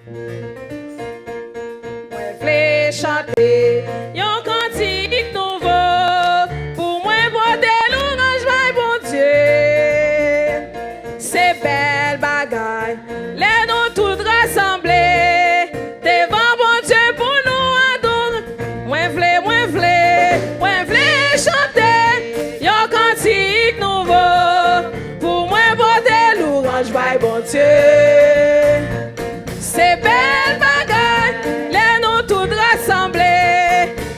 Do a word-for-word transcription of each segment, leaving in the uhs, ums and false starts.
Mwen vle chante yon kantik nouvo pou mwen pote lwanj bay Bondye. Se bèl bagay lè nou tout rasanble devan Bondye pou nou adore. Mwen vle, mwen vle, mwen vle chante yon kantik nouvo pou mwen pote lwanj bay Bondye. Se bèl bagay lè nou tout rasanble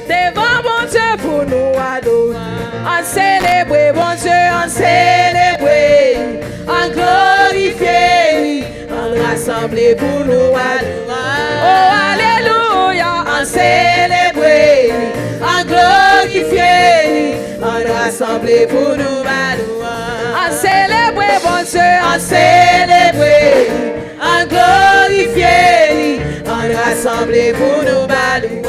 devan Bondye pou nou adore. Ann selebre Bondye, ann selebre li, ann glorifye li, ann rasanble pou nou adore. Oh, alelouya, ann selebre li, ann glorifye li, ann rasanble pou nou ba lwanj. Ann selebre Bondye, ann selebre li, ann glorifye li, ann rasanble pou nou ba lwanj.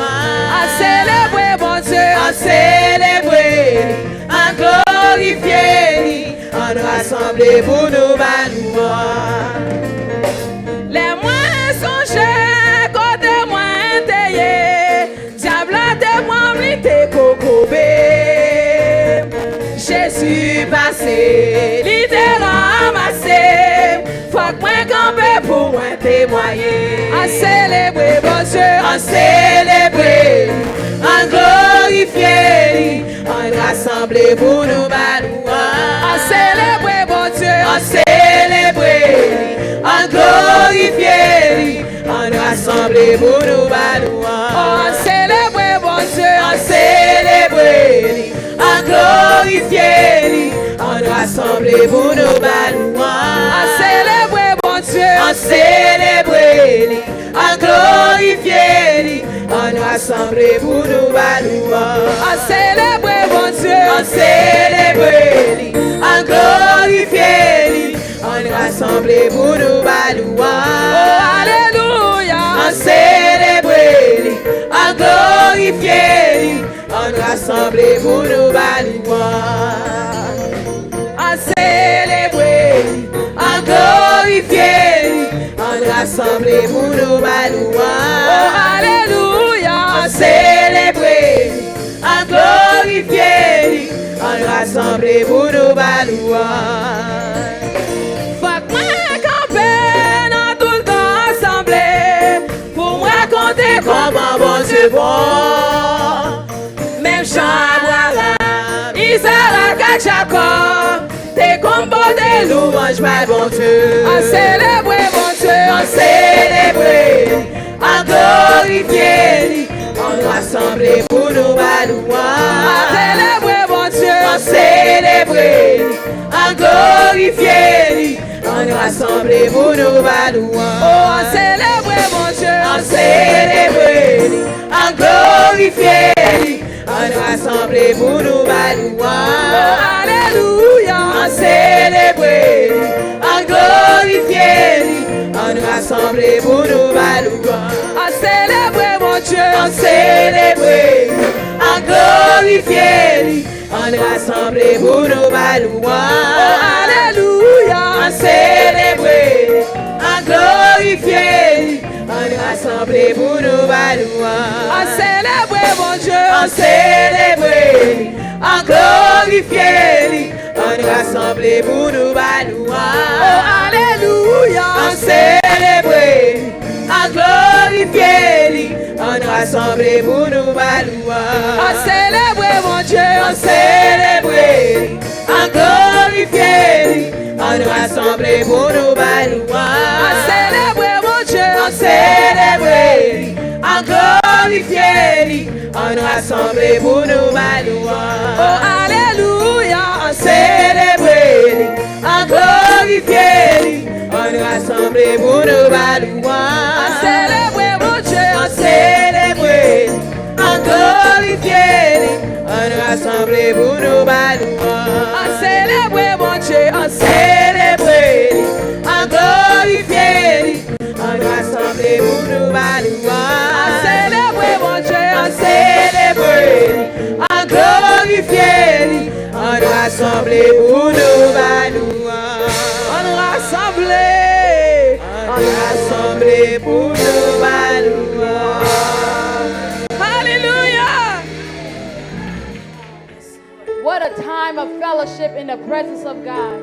Ann selebre Bondye, ann selebre li, ann glorifye li, ann rasanble pou nou ba lwanj. Lè mwen sonje kote mwen te ye, dyab la te pran m, li te kokobe m. Jezi pase, li te ranmase m. Fòk mwen kanpe pou mwen temwaye. Ann selebre Bondye, ann selebre li, ann glorifye li, ann rasanble pou nou ba lwanj. Ann selebre Bondye, ann selebre li, ann glorifye li, ann rasanble pou nou ba lwanj. Oh, ann selebre Bondye, ann selebre li, ann glorifye li, ann rasanble pou nou ba lwanj. Ann selebre Bondye, ann selebre li, ann glorifye li, ann rasanble pou nou ba lwanj. Ann selebre Bondye, ann selebre li, ann glorifye li, ann rasanble pou nou ba lwanj. Oh, alelouya! Ann selebre li, ann glorifye li, ann rasanble pou nou ba lwanj. Ann selebre li, ann glorifye li, ann rasanble pou nou ba lwanj. Oh, alelouya! Ann selebre li, ann glorifye li, ann rasanble pou nou ba lwanj. Fòk mwen kanpe nan tout tan ansanble pou m rakonte kòman Bondye bon. Menm jan Abraram, Izarak ak Jakòb te konn pote lwanj bay Bondye. Ann selebre Bondye, ann selebre li, ann glorifye li, ann rasanble pou nou ba lwanj. Ann selebre Bondye, ann selebre li, ann glorifye li, ann rasanble pou nou ba lwanj. Oh, ann selebre Bondye, ann selebre li, ann glorifye li, ann rasanble pou nou ba lwanj. Oh, alelouya! Ann selebre li, ann glorifye li, ann rasanble pou nou ba lwanj. Ann selebre Bondye, ann selebre li, ann glorifye li, ann rasanble pou nou ba lwanj. Oh, alelouya! Ann selebre li, ann glorifye li, ann rasanble pou nou ba lwanj. Ann selebre Bondye, ann selebre li, ann glorifye li, ann rasanble pou nou ba lwanj. Oh, alelouya! Ann selebre li, ann glorifye li, ann rasanble pou nou ba lwanj. Ann selebre Bondye, ann selebre li, ann glorifye li, ann rasanble pou nou ba lwanj. Ann selebre Bondye, ann selebre li, ann glorifye li, ann rasanble pou nou ba lwanj. Oh, alelouya! Ann selebre li, ann glorifye li, ann rasanble pou nou ba lwanj. Ann selebre Bondye, ann selebre li, ann glorifye li, ann rasanble pou nou ba lwanj. Ann selebre Bondye, ann selebre li, ann glorifye li, ann rasanble pou nou ba lwanj. Ann selebre Bondye, ann selebre li, ann glorifye li, ann rasanble pou nou ba lwanj. Ann rasanble, ann rasanble Pou nou ba l glwa. Hallelujah! What a time of fellowship in the presence of God.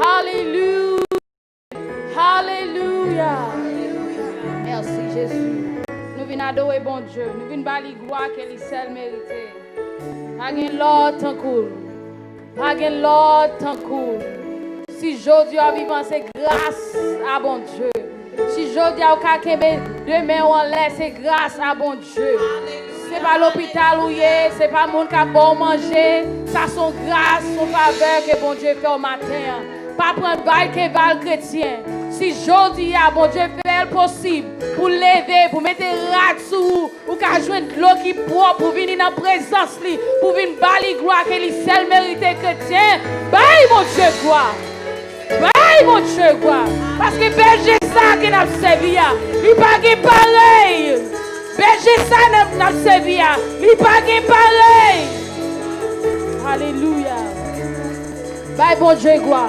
Hallelujah! Hallelujah! Mèsi, Jezi. Nou vin adore Bondye. Nou vin ba li glwa ke li sèl merite. Pa gen lòt tankou l. Pa gen lòt tankou l. Si jodi a w vivan, se gras a Bondye. Si jodi a w ka kenbe de men w anlè, se gras a Bondye. Se pa lopital ou ye, se pa moun k ap ba w manje. Sa se yon gras, yon favè ke Bondye fè w maten an. Pa pran bal ke bal kretyen. Si jodi a Bondye fè l posib pou leve, pou mete rad sou ou, ou ka jwenn dlo ki pwòp, pou vini nan prezans li, pou vin ba li glwa ke li sèl merite, kretyen. Bay Bondye glwa. Bay Bondye glwa. Paske bèje sa ke n ap sèvi a, li pa gen parèy. Bèje sa n ap, n ap sèvi a, li pa gen parèy. Alelouya. Bay Bondye glwa.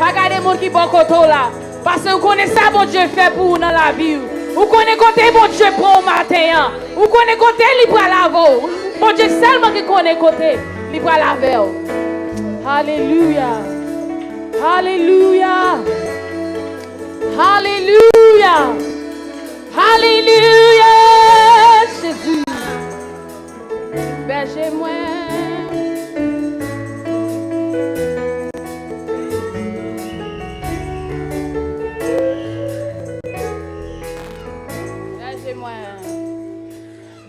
Pa gade moun ki bò kote w la. Paske ou konnen sa Bondye fè pou ou nan lavi w. Ou konnen kote Bondye pran w maten an. Ou konnen kote li pral avè w. Bondye sèlman ki konnen kote li pral avè w. Alelouya. Alelouya. Alelouya. Alelouya. Jezi. Bèje mwen. Bèje mwen.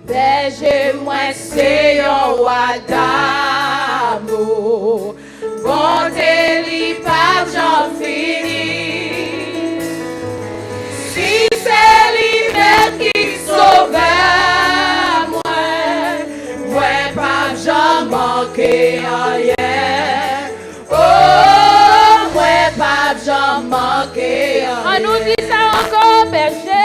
Bèje mwen se yon wa damou. Bonte li p ap janm fini. Si se li menm ki sovè mwen, mwen p ap janm manke anyen. O, mwen p ap janm manke anyen. Ann nou di sa ankò, bèje.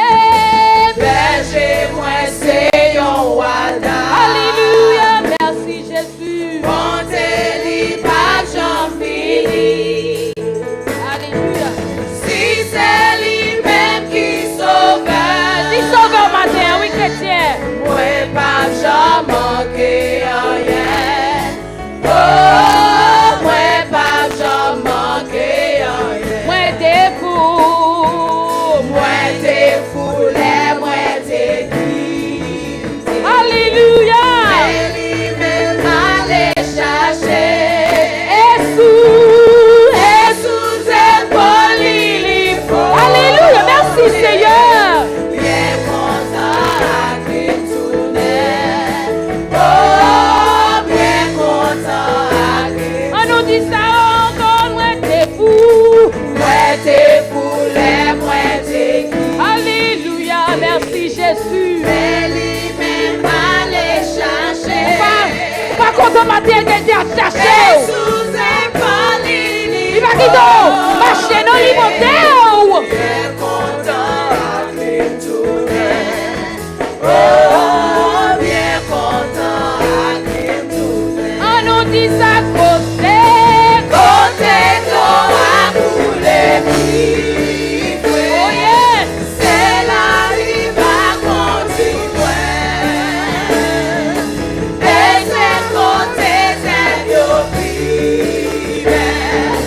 Bèje mwen se yon wa damou. Alelouya, mèsi Jezi. Bonte li p ap janm fini. Alelouya. Si se li menm ki sovè. Li sovè w maten an, wi, kretyen. Mwen p ap janm manke anyen. O, mwen p ap janm manke anyen. Mwen te fou. Mwen te fou lè mwen te kite. Alelouya! Men li menm ale chache. E sou, e sou zepòl li, li fò. Alelouya! Mèsi, Seyè! Byen kontan ak li m tounen. O, byen kontan ak li m. Ann nou di sa ankò, mwen te fou. Mwen te fou lè mwen te kite. Alelouya, mèsi Jezi. Men li menm ale chache. Ou pa, ou pa kontan maten an, Bondye ap chache w. Li pa kite w mache non, li monte w. Byen kontan ak li m tounen. O, byen kontan ak li m tounen. Ann nou di sa, kote, kote dlo a koule pi fre. Oh, yes. Se la li va kondui mwen. E se kote zèb yo pi bèl.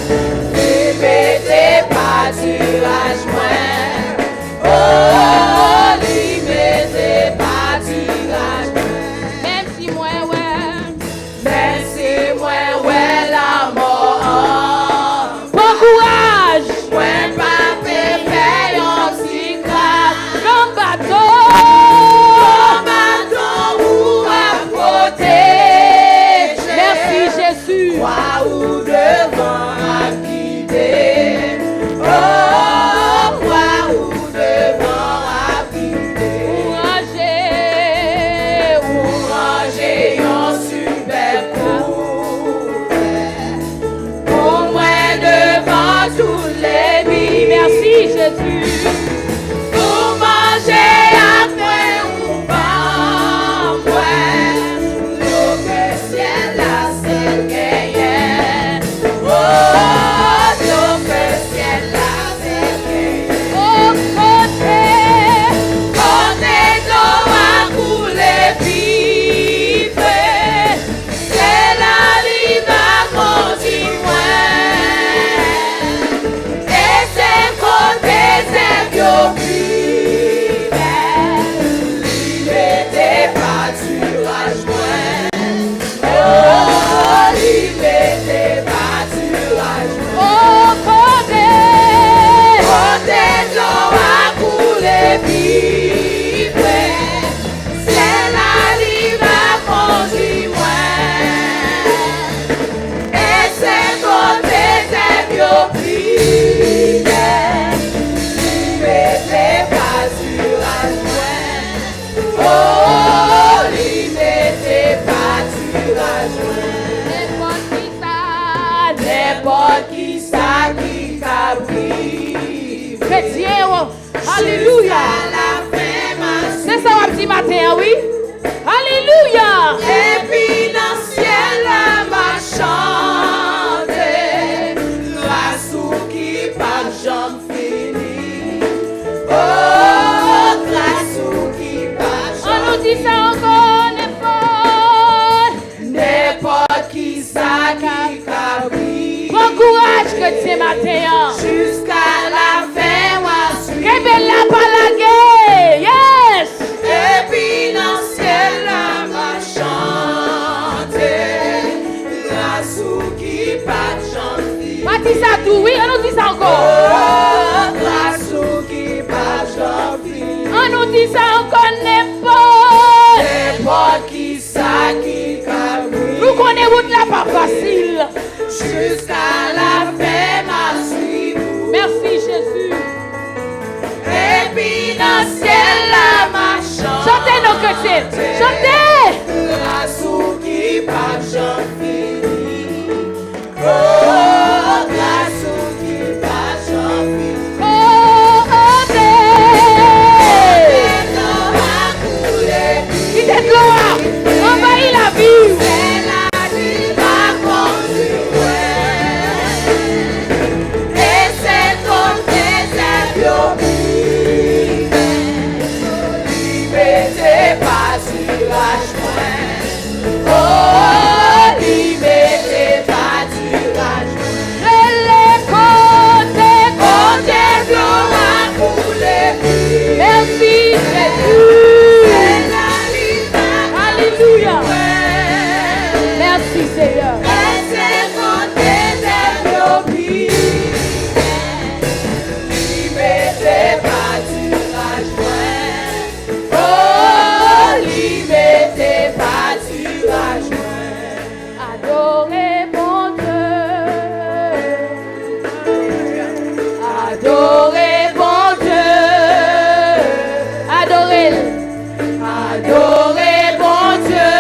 Di sa ankò, nenpòt. Nenpòt kisa ki ka vini. Nou konnen wout la pa fasil. Jiska lafen m ap swiv ou. Mèsi, Jezi. Epi nan syèl la m ap chante. Chante non, kretyen. Chante. Gras ou ki p ap janm fini. Oh, gras ou ki pa janm fini. Oh, oh, Bondye. Kite dlo a koule. Kite dlo a anvayi lavi w. Sèl la li va kondui mwen. E se kote zèb yo pi bèl. Li mete patiraj mwen. Oh, li mete patiraj mwen. Rele kote, kote dlo a koule. Mèsi, Jezi. Alelouya. Mèsi, Seyè. Rele kote dlo pi bèl. Li mete patiraj mwen. Oh, li mete patiraj mwen. Adore Bondye. Adore Bondye. Adore l. Adore Bondye.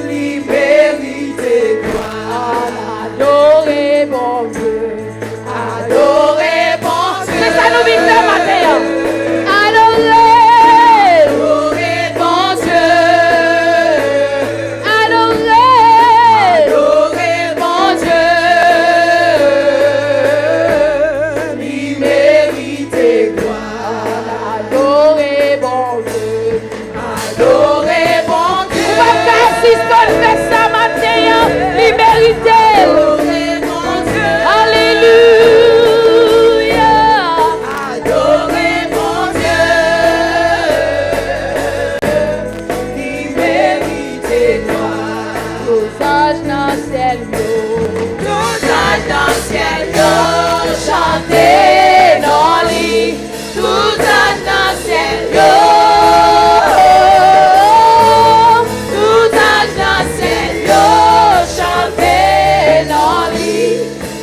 Li merite glwa. Adore Bondye. Adore Bondye. Se sa nou vin fè maten an. Adore. Adore Bondye. Adore. Adore Bondye. Li merite glwa. Adore Bondye. Adore Bondye. Ou p ap ka sispann fè sa maten an, li merite l. Adore Bondye. Alelouya. Adore Bondye. Li merite glwa. Tout zanj nan syèl yo. Tout zanj nan syèl yo chante non li. Tout zanj nan syèl yo, tout zanj nan syèl yo chante non li,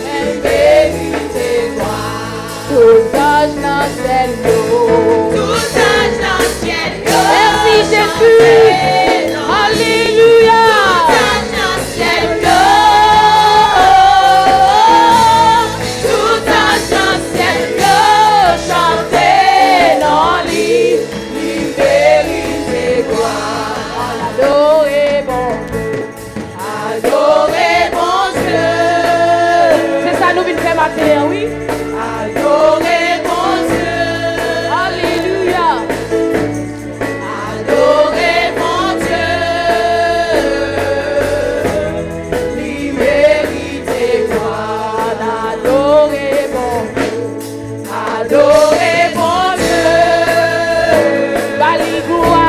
li merite glwa. Tout zanj nan syèl yo, tout zanj nan syèl yo. Mèsi, Jezi. Alelouya. Tout zanj nan syèl yo. Tout zanj nan syèl yo chante non li, li merite glwa. Adore Bondye, adore Bondye. Se sa nou vin fè maten an, wi. Adore Bondye. Alelouya. Adore Bondye, li merite glwa. Adore Bondye, adore Bondye, ba li glwa.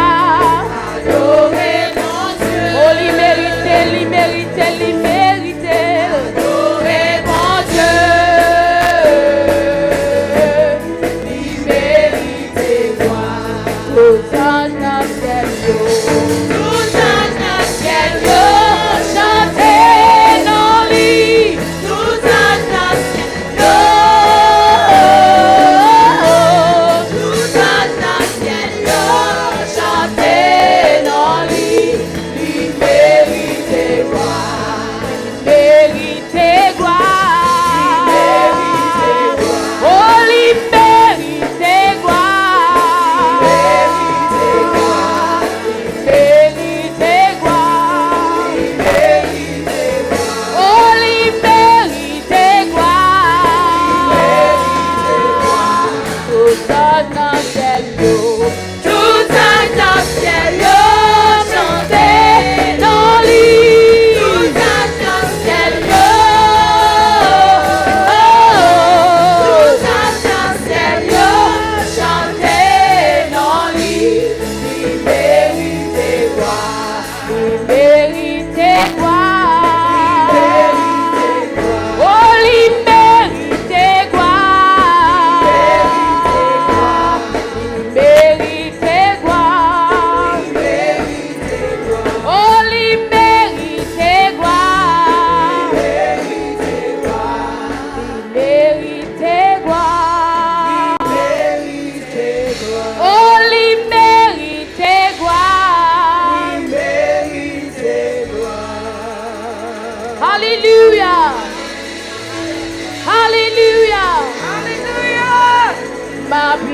Adore Bondye, o li merite, li merite, li merite. Adore Bondye, li merite glwa. Tout zanj nan syèl yo. Tout zanj nan syèl yo chante non li. Tout zanj nan syèl yo.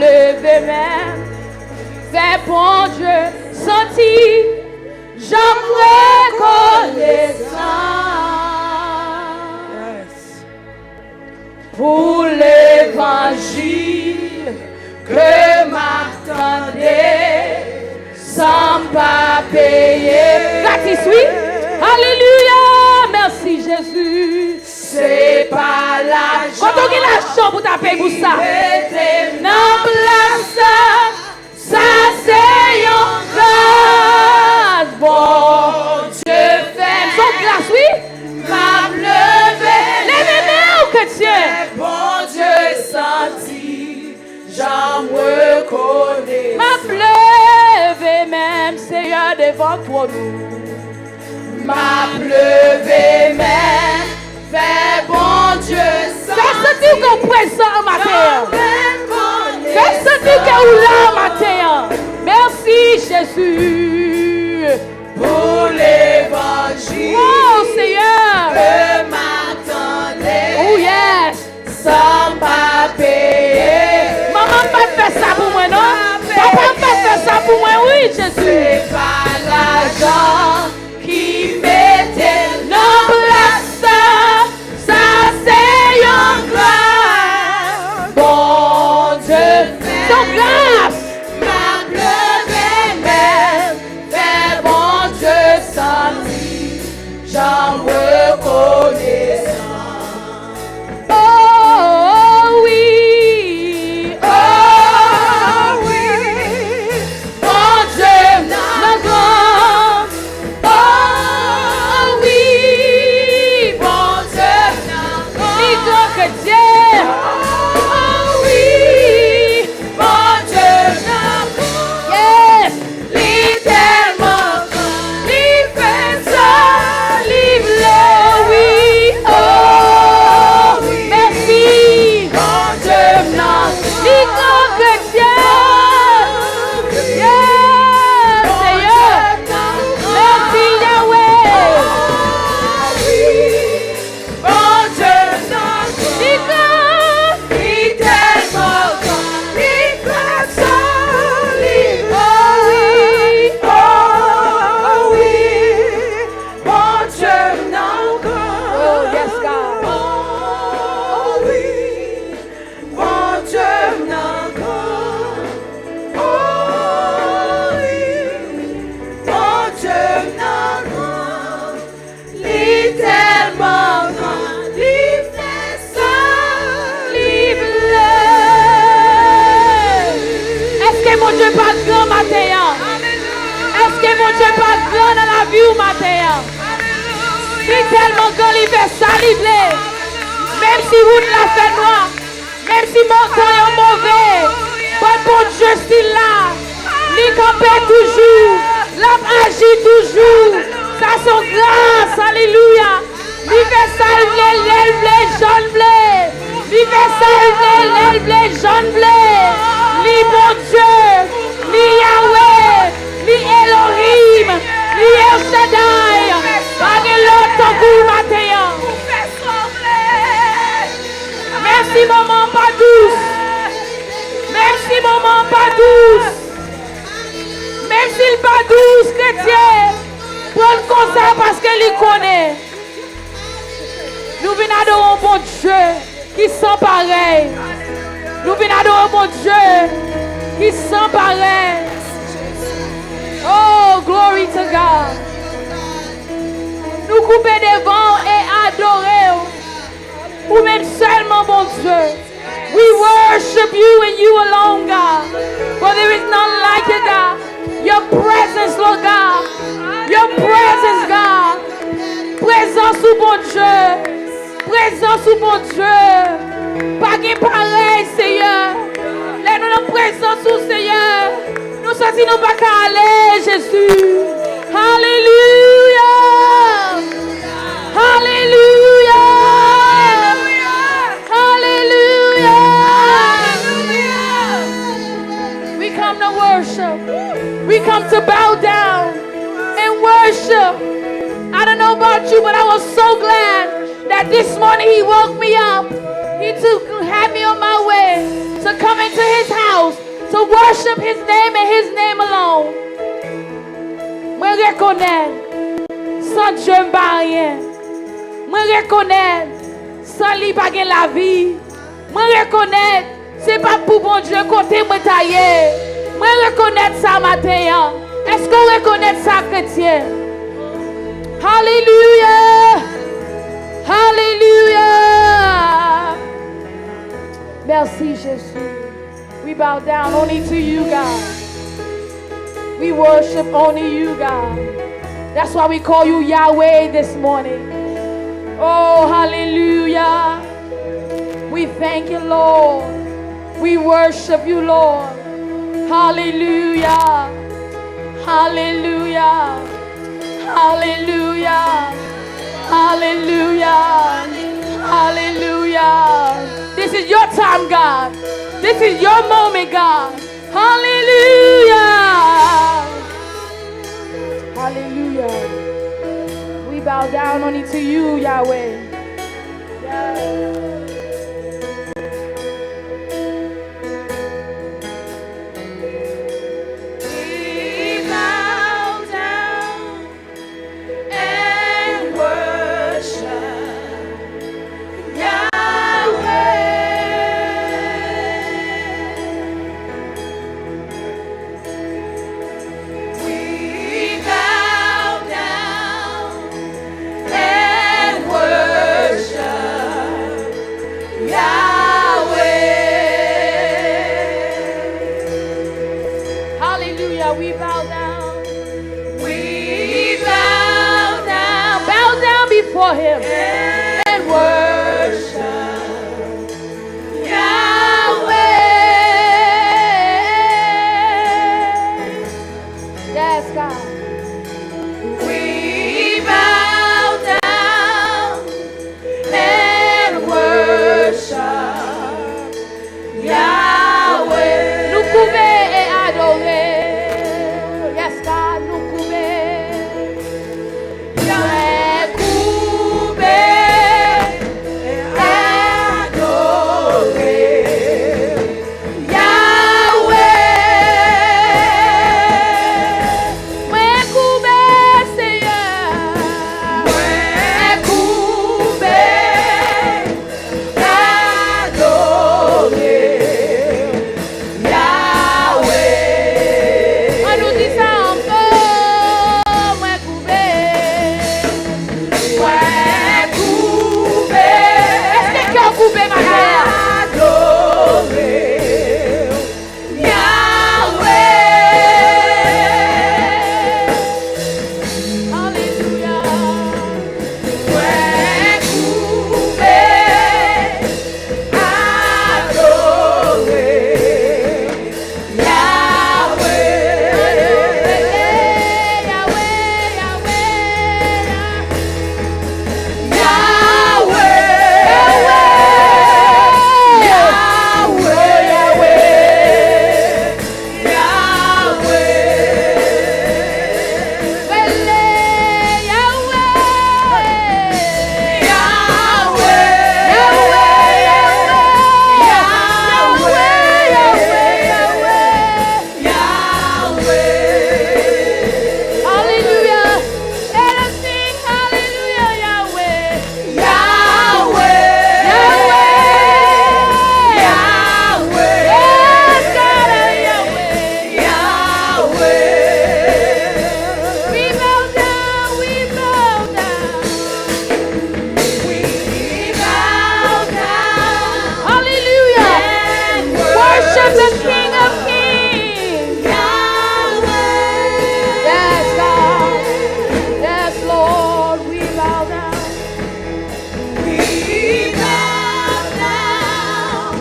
Leve men m, fè Bondye santi jan m rekonesan pou levanjil ke m ap tande san m pa peye. Gratis, wi. Alelouya! Mèsi, Jezi. Se pa lajan. Kote w gen lajan pou ta peye pou sa? Mete m nan plas sa. Sa se yon gras Bondye fè. Se yon gras, wi. M ap leve. Leve men w, kretyen. Bondye santi jan m rekonesan. M ap leve men m, Seyè, devan twòn ou. M ap leve men m, fè Bondye santi. Fè santi w ke w prezan an maten an. Fè santi w ke w la an maten an. Mèsi, Jezi. Pou levanjil. Oh, Seyè. Ke m ap tande. Oh, yes. San m pa peye. Manman m pa t fè sa pou mwen, non. Papa m pa t fè sa pou mwen, wi, Jezi. Se pa lajan ki mete m nan plas sa. Sa se yon gras Bondye fè. Se yon gras. M ap leve men m, fè Bondye santi jan m rekonesan. Oh, wi, oh, wi. Bondye m nan gran. Oh, wi. Bondye m nan gran. Li gran ke Dye. Oh, wi. Bondye m nan gran. Yes. Li tèlman gran, li fè sa li vle, wi, oh, wi. Mèsi. Bondye m nan, li gran ke Dye. Yes, Seyè. Mèsi, Yahweh. Bondye nan gran. Li gran. Li tèlman gran. Li fè sa li vle. Oh, wi. Oh, wi. Bondye nan gran. Oh, yes, God. Oh, wi. Bondye nan gran. Oh, wi. Bondye nan gran. Li tèlman gran, li fè sa li vle. Èske Bondye pa gran maten an? Èske Bondye pa gran nan lavi w maten an? Li tèlman gran, li fè sa li vle. Menm si wout la fè nwa, menm si montay yo move, but Bondye still la. Li kanpe toujou. L ap aji toujou. Sa se yon gras. Alelouya. Li fè sa l vle, lè l vle, jan l vle. Li fè sa l vle, lè l vle, jan l vle. Li Bondye. Li Yahweh. Li Elohim. Li El Shaddai. Pa gen lòt tankou w maten an. Mèsi, moman pa dous. Menm si moman an pa dous, menm si l pa dous, kretyen, pran l konsa paske li konnen. Nou vin adore yon Bondye ki san parèy. Nou vin adore yon Bondye ki san parèy. Oh, glory to God. Nou koupe devan w e adore w. Ou menm sèlman, Bondye. We worship you and you alone, God. For there is none like you, God. Your presence, Lord God. Your presence, God. Prezans ou, Bondye. Prezans ou, Bondye. Pa gen parèy, Seyè. Lè nou nan prezans ou, Seyè, nou santi nou pa ka ale, Jezi. Alelouya! Alelouya! Alelouya! We come to worship. We come to bow down and worship. I don't know about you, but I was so glad that this morning he woke me up. He took, had me on my way to come into his house. worship his name and his name alone. Mwen rekonèt, san Dye m pa anyen. Mwen rekonèt, san li pa gen lavi. Mwen rekonèt, se pa pou Bondye kote mwen ta ye. Mwen rekonèt sa maten an. Èske w rekonèt sa, kretyen? Hallelujah! Hallelujah! Merci, Jésus. We bow down only to you, God. We worship only you, God. That's why we call you Yahweh this morning. Oh, hallelujah. We thank you, Lord. We worship you, Lord. Hallelujah. Hallelujah. Hallelujah. Hallelujah. Hallelujah. This is your time, God. This is your moment, God. Hallelujah. Hallelujah. We bow down only to you, Yahweh. Yes. We bow down and worship Yahweh. We bow down and worship Yahweh. Hallelujah, we bow down. We bow down. Bow down before him and worship Yahweh. Yes, God. We bow down and worship Yahweh. Nou koube e adore. Yes, God, nou koube. Mwen koube e adore Yahweh. Mwen koube, Senyè. Mwen koube. Adore Yahweh. An nou di sa ankò. Mwen koube. Mwen koube. Èske kè w koube maten an? Adore Yahweh. Alelouya. Mwen koube, adore Yahweh. Yahweh, Yahweh, Yahweh. Yahweh! Yahweh! Yahweh! Yahweh! Rele Yahweh! Yahweh! Yahweh! Yahweh! Yahweh! Yahweh! Yahweh! Alelouya! Let us sing hallelujah, Yahweh! Yahweh! Yahweh! Yahweh! Yes, God, Yahweh! Yahweh! We bow down, we bow down. We bow down. Hallelujah. And worship the King of Kings. Yahweh. Yes, God. Yes, Lord. We bow down. We bow down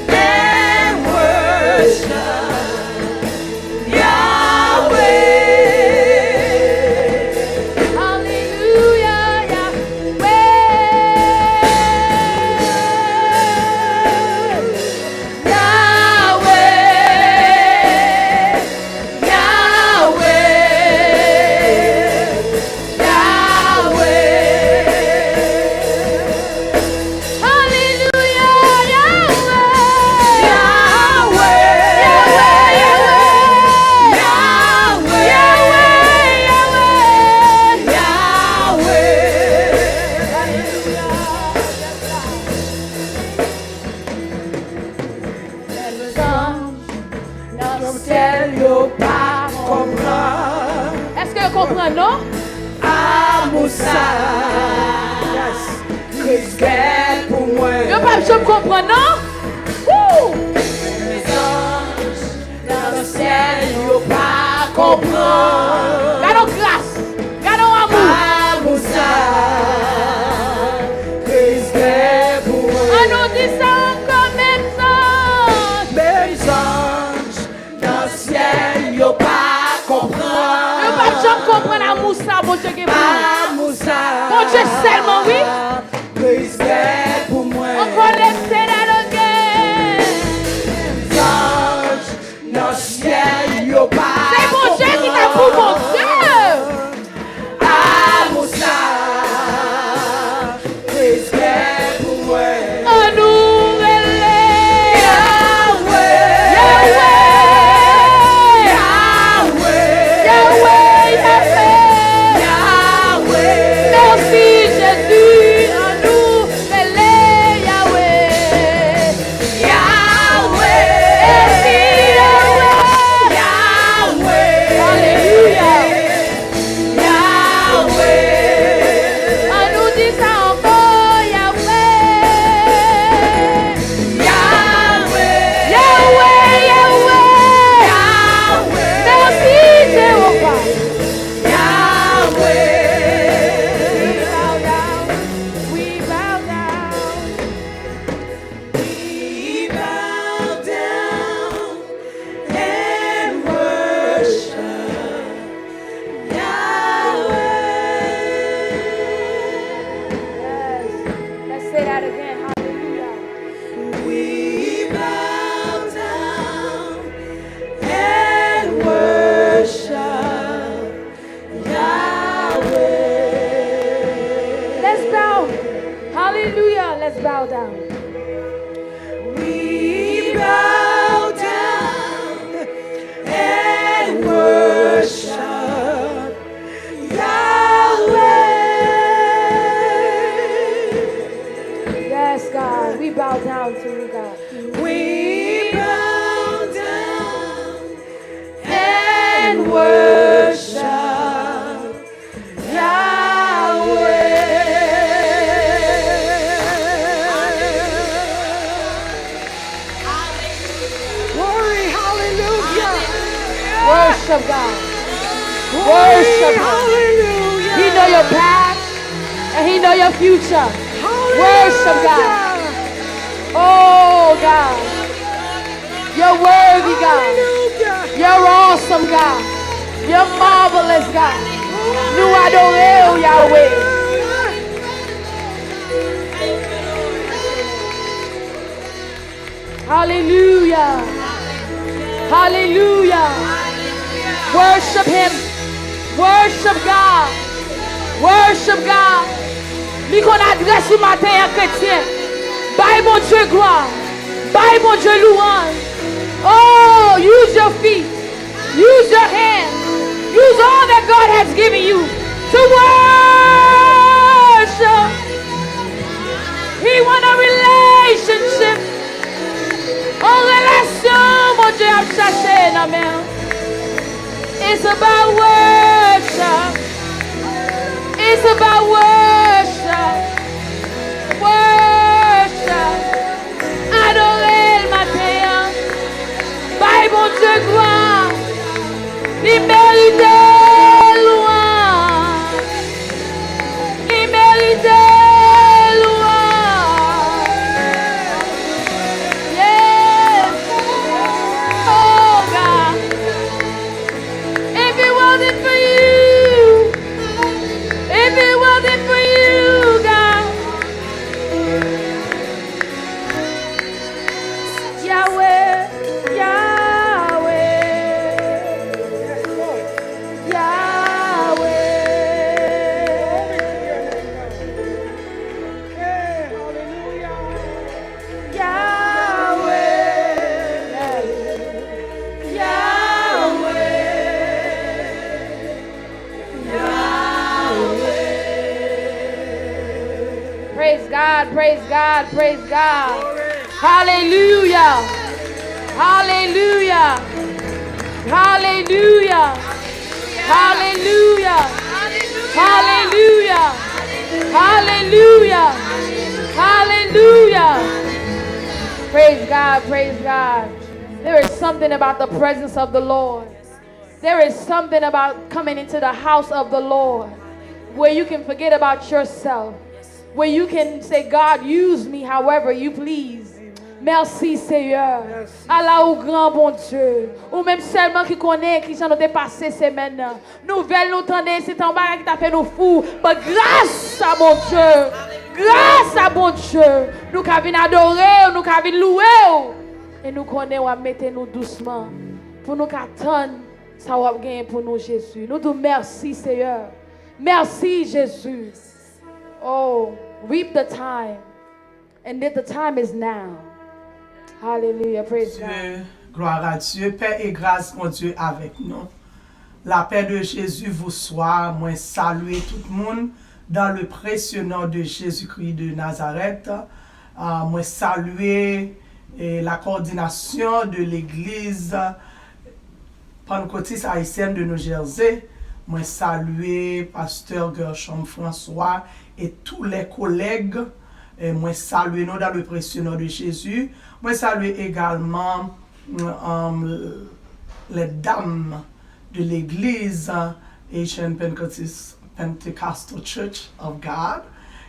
and worship Yahweh. Hallelujah, Yahweh. Yahweh. Zanj nan syèl yo pa konprann. Èske yo konprann, non? Amou sa Kris gen pou mwen. Yo p ap janm konprann, non? Woo! Zanj nan syèl yo pa konprann. Gade yon gras, gade yon amou. Amou sa Kris gen pou mwen. An nou di sa ankò, menm zanj. Menm zanj nan syèl yo pa konprann. Yo p ap janm konprann amou sa Bondye gen pou nou. Amou sa Bondye sèlman, wi. Kris gen pou mwen. Ankò, let's say that again. Zanj nan syèl yo pa konprann. Se Bondye ki ta pou Bondye. Amou sa Kris gen pou mwen. An nou rele Yahweh. Yahweh. Yahweh. Yahweh, Yahweh. Yahweh. Mèsi, Jezi. An nou rele Yahweh. Yahweh. Mèsi, Yahweh. Yahweh. Alelouya. Yahweh. An nou di sa ankò, Yahweh. Yahweh. Yahweh, Yahweh. Yahweh. Mèsi, Jewova. Yahweh. We bow down. We bow down. We bow down and worship Yahweh. Yes. Let's say that again. Hallelujah. We bow down and worship Yahweh. Let's bow. Hallelujah. Let's bow down. We bow down and worship Yahweh. Yes, God, we bow down to you, God. We bow down and worship Yahweh. Glory, hallelujah. Worship God. Worship God. He know your past and he know your future. Worship God. Oh God. You're worthy, God. You're awesome, God. You're marvelous, God. Nou adore w, Yahweh. Hallelujah. Hallelujah. Worship him. Worship God. Worship God. Li konn adrès ou maten an, kretyen. Bay Bondye glwa. Bay Bondye louwanj. Oh, use your feet. Use your hand. Use all that God has given you to worship. He want a relationship. Yon relasyon Bondye ap chache nan men w. It's about worship. It's about worship. Worship. Adore l maten an. Bay Bondye glwa. Li merite lwanj. Li merite lwanj. Yes. Oh God. If it wasn't for you, if it wasn't for you, God. Yahweh, Yahweh, Yahweh, Yahweh, Yahweh. Praise God, praise God, praise God. Hallelujah. Hallelujah. Hallelujah. Hallelujah. Hallelujah. Hallelujah. Praise God. Praise God. There is something about the presence of the Lord. There is something about coming into the house of the Lord where you can forget about yourself, where you can say, "God, use me however you please." Mèsi, Seyè. Ala ou gran, Bondye. Ou menm sèlman ki konnen kijan nou te pase semèn nan. Nouvèl nou tande, se te yon bagay ki ta fè nou fou. But gras a Bondye, gras a Bondye, nou ka vin adore w, nou ka vin louwe w. E nou konnen w ap mete nou dousman pou nou ka tann sa w ap genyen pou nou, Jezi. Nou di w mèsi, Seyè. Mèsi, Jezi. Oh, reap the time. And that the time is now. Hallelujah. Praise God. Dieu, gloire à Dieu. Paix et grâce, Bondye avèk nou. La paix de Jésus vous soit. Mwen salye tout moun dans le précieux nom de Jésus-Christ de Nazareth. Ah, mwen salye eh, la coordination de l'église Pankotis Ayisyèn de New Jersey. Mwen salye pastè Gershom François et tous les collègues. Eh, mwen salye nou dans le précieux nom de Jésus. Mwen salye également um, les dames de l'église Haitian Pentecostal, Pentecostal Church of God.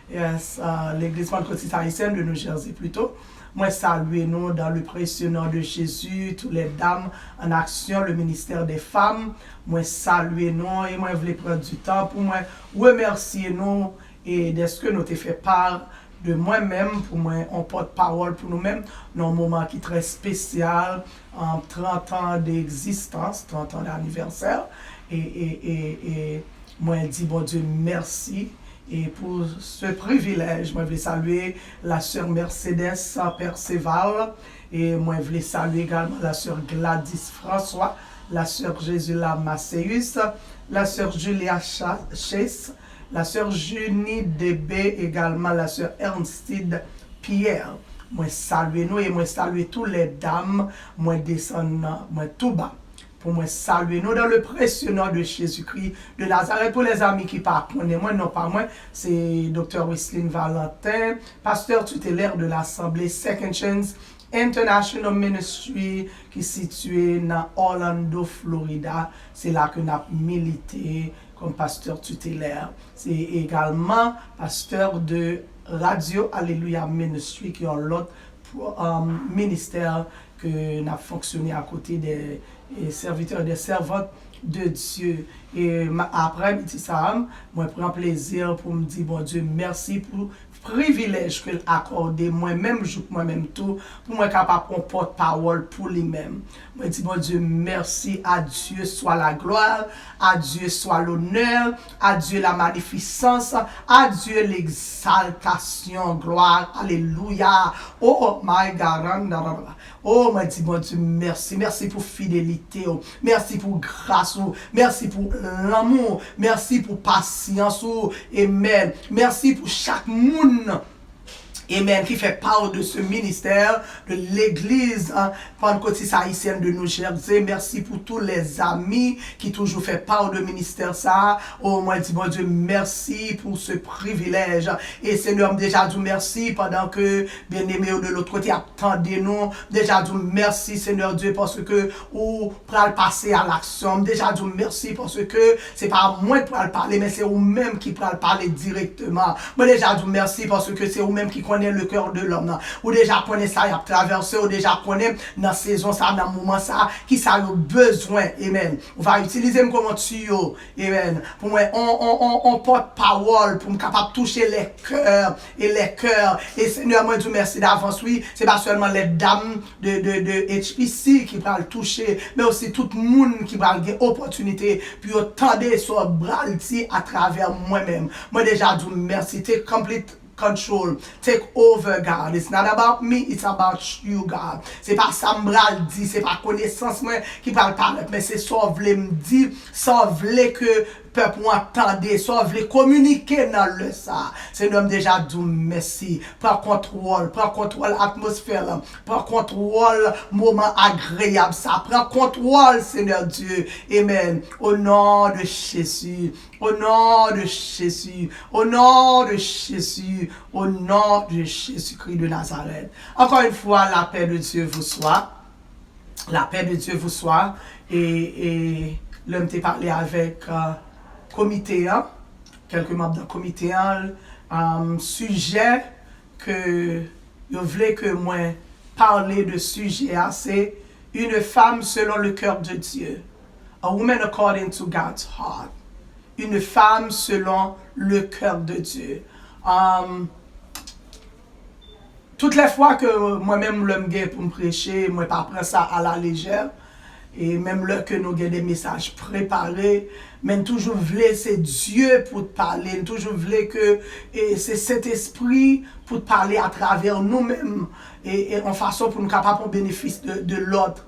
Yes, uh, l'église Pentecôtiste haïtienne de New Jersey plutôt. Mwen salye nou dans le précieux nom de Jésus, tous les dames en action, le ministère des femmes. Mwen salye nou e mwen vle pran du tan pou mwen remèsye nou e dèske nou te fè pa de mwen menm pou mwen on pòt pawòl pou nou menm nan yon moman ki trè espesyal, um, trant an de egzistans, trant an d'anivèsè. E, e, e, e mwen di Bondye mèsi e pou se privilèj. Mwen vle salye la sè Mercedes Perceval e mwen vle salye egalman la sè Gladys François, la sè Jesula Macéus, la sè Julia Chase, la sè Junie Debe, egalman la sè Ernstide Pierre. Mwen salye nou e mwen salye tou lè dam. Mwen desann mwen tou ba pou mwen salye nou dans le précieux nom de Jésus-Christ de Nazareth. Pou lèzami ki pa konnen mwen, non pa mwen, se Doktè Wesline Valentin, pasteur tutélaire de l'Assemblée Second Chance International Ministry ki sitiye nan Orlando, Florida. Se la ke n ap milite kòm pastè titelè. Se egalman pastè de Radio Alleluia Ministry, ki yon lòt um, ministè ke n ap fonksyone akote de e sèvitè e de sèvant de Dye. E aprè midi sa a, mwen pran plezi pou m di Bondye mèsi pou privilèj ke l akòde mwen menm jouk mwen menm tou, pou mwen kapab yon pòt pawòl pou li menm. Mwen di Bondye mèsi, à Dieu soit la gloire, à Dieu soit l'honneur, à Dieu la magnificence, à Dieu l'exaltation, gloire, alelouya. Oh my God. Oh, mwen di Bondye mèsi. Mèsi pou fidelite w. Mèsi pou gras ou. Mèsi pou lanmou w. Mèsi pou pasyans ou. Amen. Mèsi pou chak moun, amen, ki fè pa de ce ministère de l'église Pentecôtiste haïtienne de New Jersey. Mèsi pou tous les amis ki toujou fè pa de ministè sa. Oh, mwen di Bondye mèsi pou ce privilèj. E Senyè, m deja di w mèsi pandan ke byeneme yo de lòt kote ap tande nou. Deja di w mèsi, Senyè Dye, paske ou pral pase à l'action. M deja di w mèsi paske se pa mwen k pral pale, men se ou menm ki pral pale dirèkteman. Mwen deja di w mèsi paske se ou menm ki konnen le cœur de l'homme nan. Ou deja konnen sa y ap travèse, ou deja konnen nan sezon sa, nan moman sa, ki sa yo bezwen. Amen. Ou va itilize m kòm yon tiyo. Amen. Pou mwen, on, on, on, on pòt pawòl, pou m kapab touche lè kè e lè kè. E Senyè, mwen di w mèsi davans, wi. Se pa sèlman lè dam de, de, de H P C ki pral touche, men osi tout moun ki pral gen opòtinite pou yo tande sa w pral di atravè mwen menm. Mwen deja di w mèsi. Take complete control. Take over, God. It's not about me, it's about you, God. Se pa sa m pral di, se pa konesans mwen ki pral parèt, men se sa w vle m di, sa w vle ke pèp ou an tande, sa w vle kominike nan lè sa a. Senyè, m deja di w mèsi. Pran kontwòl, pran kontwòl atmosfè lan, pran kontwòl moman agreyab sa, pran kontwòl, Senyè Dye. Amen. Au nom de Jésus, au nom de Jésus, au nom de Jésus, au nom de Jésus-Christ de Nazareth. Encore une fois, la paix de Dieu vous soit. La paix de Dieu vous soit. E, e lè m te pale avèk uh, komite an, kèlke manm nan komite an, um, sijè ke yo vle ke mwen pale de sijè a, se une femme selon le cœur de Dieu. A woman according to God's heart. Une femme selon le cœur de Dieu. Um, Tout lè fwa ke mwen menm lè m gen pou m preche, mwen pa pran sa a la lejè. E menm lè ke nou gen de mesaj prepare, men n toujou vle se Dye pou t pale, n toujou vle ke e, se Sentespri pou t pale atravè nou menm, e, e yon fason pou nou kapab pran benefis de, de lòt.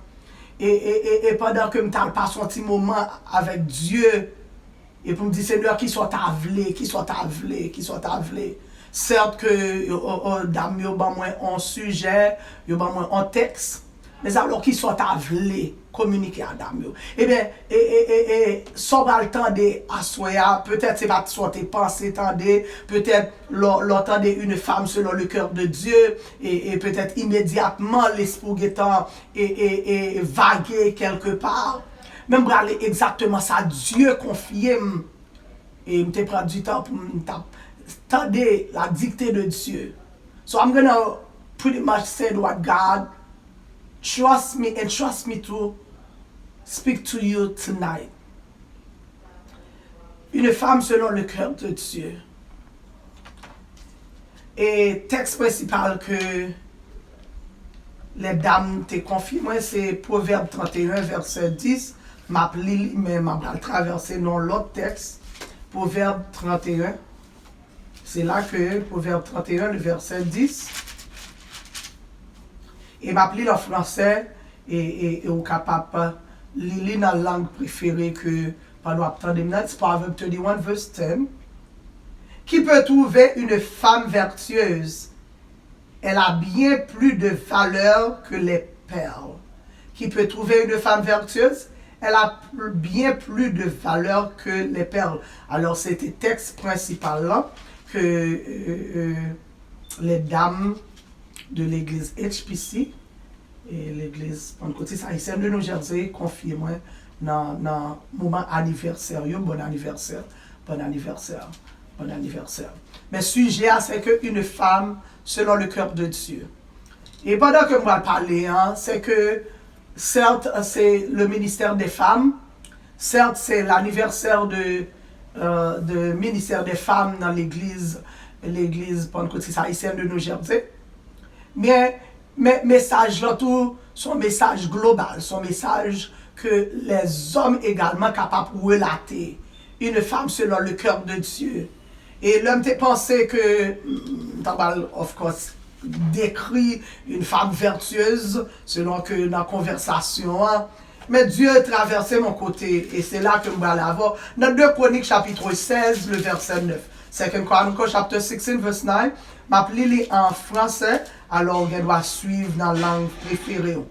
E, e, e, e pandan ke m t al pase yon ti moman avèk Dye, e pou m di, Senyè, kisa w ta vle, kisa w ta vle, kisa w ta vle. Sèt ke o, o, dam yo ban mwen yon sijè, yo ban mwen yon tèks. Men alò, kisa w ta vle kominike a dam yo? Ebyen, e, e, e, e, sa w pral tande aswè a, petèt se pa t sa w te panse tande, petèt lè w, lè w tande une femme selon le cœur de Dieu, e, e petèt imedyatman lespri w gentan e, e, e vage kèlke pa. Men m prale egzakteman sa Dye konfye m. E m te pran di tan pou m t ap tande la dikte de Dye. So I'm gonna pretty much say what God trust me and trust me to speak to you tonight. Une femme selon le cœur de Dieu. E tèks prensipal ke lè dam te konfye mwen, se Pwovèb trannteyen, vèsè dis. M ap li li, men m ap al travèse nan lòt tèks. Pwovèb trannteyen. Se la ke Pwovèb trannteyen, le vèsè dis. E m ap li l an fransè, e, e, e ou kapab li li nan lang prefere ke pandan w ap tande m nan. It's Proverbs thirty-one, verse ten. Qui peut trouver une femme vertueuse? Elle a bien plus de valeur que les perles. Qui peut trouver une femme vertueuse? Elle a pl- bien plus de valeur que les perles. Alò, se te tèks prensipal lan ke euh, euh, les dames de l'église H P C, e legliz Pantekotis Ayisyèn de New Jersey konfye mwen nan, nan moman anivèsè yo. Bon anivèsè, bon anivèsè, bon anivèsè. Men sijè a, se ke une femme selon le cœur de Dieu. E pandan ke m pral pale an, se ke sèt, se le ministère des femmes, sèt, se l'anniversaire de, euh, de ministère des femmes nan legliz, legliz Pantekotis Ayisyèn de New Jersey. Men, men mesaj lan tou, se yon mesaj global, se yon mesaj ke lèzòm egalman kapab relate. Une femme selon le cœur de Dieu. E lè m te panse ke, m ta pral, of course, dekri une femme vertueuse, selon ke nan konvèsasyon an. Men Dye travèse mon kote, e se la ke m pral avè w. Nan de Kwonik, chapitre seize, le verset neuf. Second Chronicles, chapter sixteen, verse nine. M ap li li an fransè, alò ou gen dwa swiv nan lang prefere w.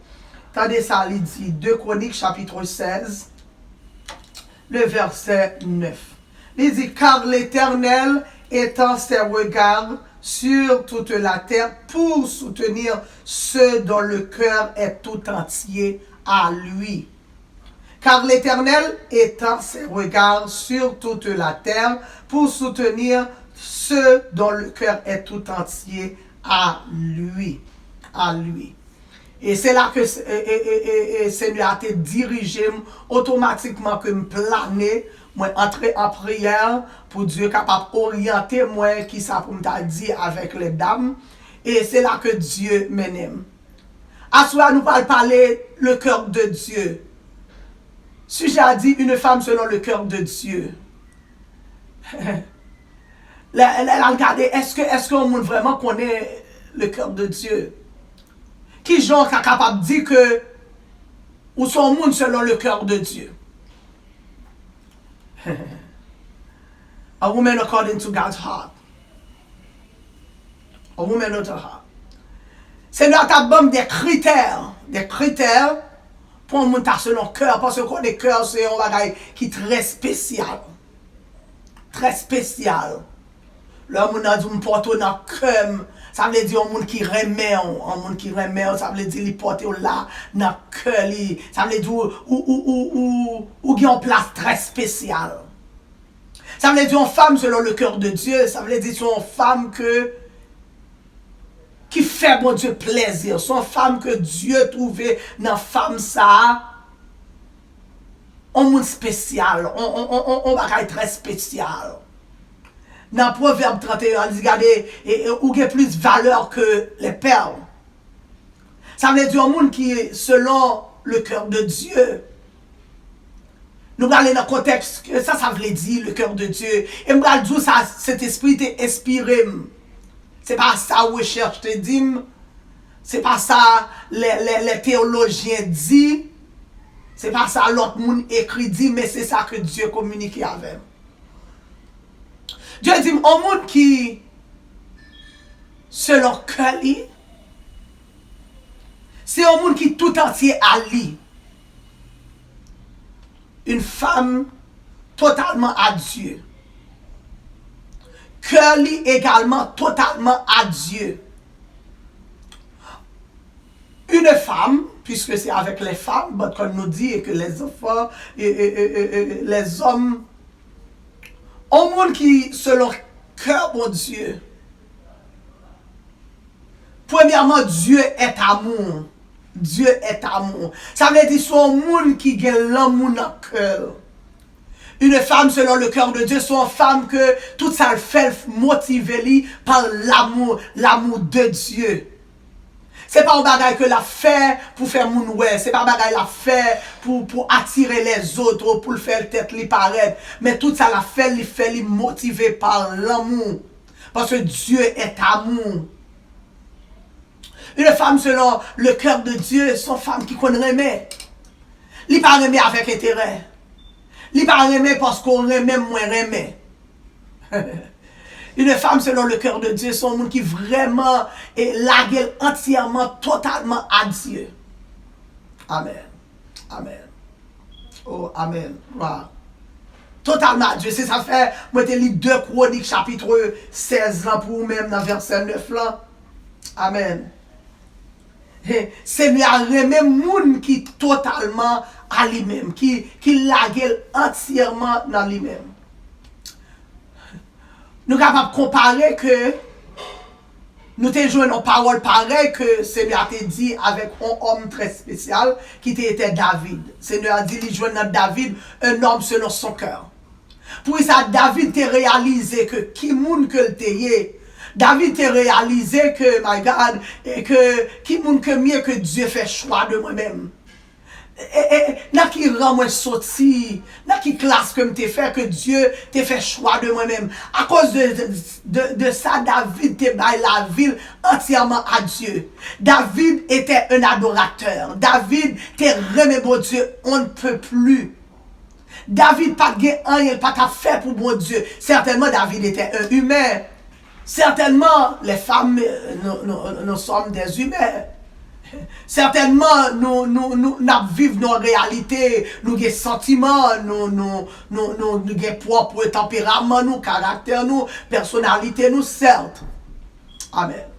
Tande sa li di, de Kwonik, chapitre seize, le verset neuf. Li di, car l'Éternel étend ses regards sur toute la terre pour soutenir ceux dont le cœur est tout entier à lui. Car l'Éternel étend ses regards sur toute la terre pour soutenir ceux dont le cœur est tout entier à lui. À lui. E se la ke e, e, e, e, e Senyè a te dirije m otomatikman, ke m plane, mwen antre an priyè pou Dye kapab oryante mwen kisa pou m ta di avèk lèdam. E se la ke Dye mennen m. Aswè a nou pral pale le cœur de Dieu. Sijè a di une femme selon le cœur de Dieu. Lè, lè l al gade, èske, èske yon moun vrèman konnen le cœur de Dieu? Kijan w ka kapab di ke ou se yon moun selon le cœur de Dieu? A woman according to God's heart. A woman after heart. Senyè a t ap ban m de kritè, de kritè pou yon moun ta selon kè, paske w konnen kè se yon bagay ki trè espesyal. Trè espesyal. Lè yon moun nan di w m pote w nan kè m, sa vle di yon moun ki renmen w, yon moun ki renmen w, sa vle di li pote w la nan kè li. Sa vle di ou, ou, ou, ou, ou, ou gen yon plas trè espesyal. Sa vle di yon fanm selon le cœur de Dieu, sa vle di se yon fanm ke, ki fè Bondye plèzi. Se yon fanm ke Dye twouve nan fanm sa a, yon moun espesyal, yon, yon, yon, yon, yon bagay trè espesyal. Nan Pwovèb trannteyen, li di, gade, e, e, ou gen plis valè ke les perles. Sa vle di yon moun ki selon le cœur de Dieu. Nou prale nan kontèks ke sa, sa vle di le cœur de Dieu. E m pral di w sa Sentespri te enspire m. Se pa sa rechèch te di m. Se pa sa lè, lè, lè teyolojyen di. Se pa sa lòt moun ekri di, men se sa ke Dye kominike avè m. Dye di m, yon moun ki, selon kè li, se yon moun ki tout antye a li. Une femme totalement à Dieu. Kè li egalman totalman a Dye. Une femme, puisque c'est avec les femmes, but comme nous dit, et que les enfants, et, et, et, et, et les hommes, yon moun ki selon kè Bondye. Premyèman, Dieu est amour. Dieu est amour. Sa vle di se yon moun ki gen lanmou nan kè l. Une femme selon le cœur de Dieu, se yon fanm ke tout sa l fè l motive li pa lanmou, lanmou de Dye. Se pa yon bagay ke l ap fè pou fè moun wè. Se pa bagay l ap fè pou, pou atire lèzòt ou pou l fè tèt li parèt. Men tout sa l ap fè, li fè li motive pa lanmou. Paske Dye est amour. Une femme selon le cœur de Dieu, se yon fanm ki konn renmen. Li pa renmen avèk enterè. Li pa renmen paske w renmen m, mwen renmen. Une femme selon le cœur de Dieu, se yon moun ki vrèman e lage l antyèman, totalman a Dye. Amèn. Amèn. Oh, amèn. Glwa. Totalman a Dye. Se sa fè mwen te li de Kwonik chapit sèz lan pou ou menm nan vèsè nèf lan. Amèn. He, Senyè a renmen moun ki totalman a li menm, ki, ki lage l antyèman nan li menm. Nou kapab konpare ke nou te jwenn yon pawòl parèy ke Senyè a te di avèk yon òm trè espesyal ki te etè David. Senyè a di li jwenn nan David un homme selon son cœur. Poukisa David te reyalize ke ki moun ke l te ye. David te reyalize ke, my God, e ke ki moun ke m ye ke Dye fè chwa de mwen menm. E, e, nan ki ran mwen soti, nan ki klas ke m te fè ke Dye te fè chwa de mwen menm. Akoz de, de, de, de sa, David te bay lavi l antyèman a Dye. David était un adorateur. David te renmen Bondye on ne peut plus. David pa t gen anyen l pa t ap fè pou Bondye. Certainement, David était un humain. Certainement, les femmes, euh, nous, nous, nous sommes des humains. Certainement, nou, nou, nou, n ap viv nan yon reyalite, nou gen santiman, nou, nou, nou, nou, nou gen pwòp tanperaman nou, karaktè nou, pèsonalite nou, sèt. Amèn.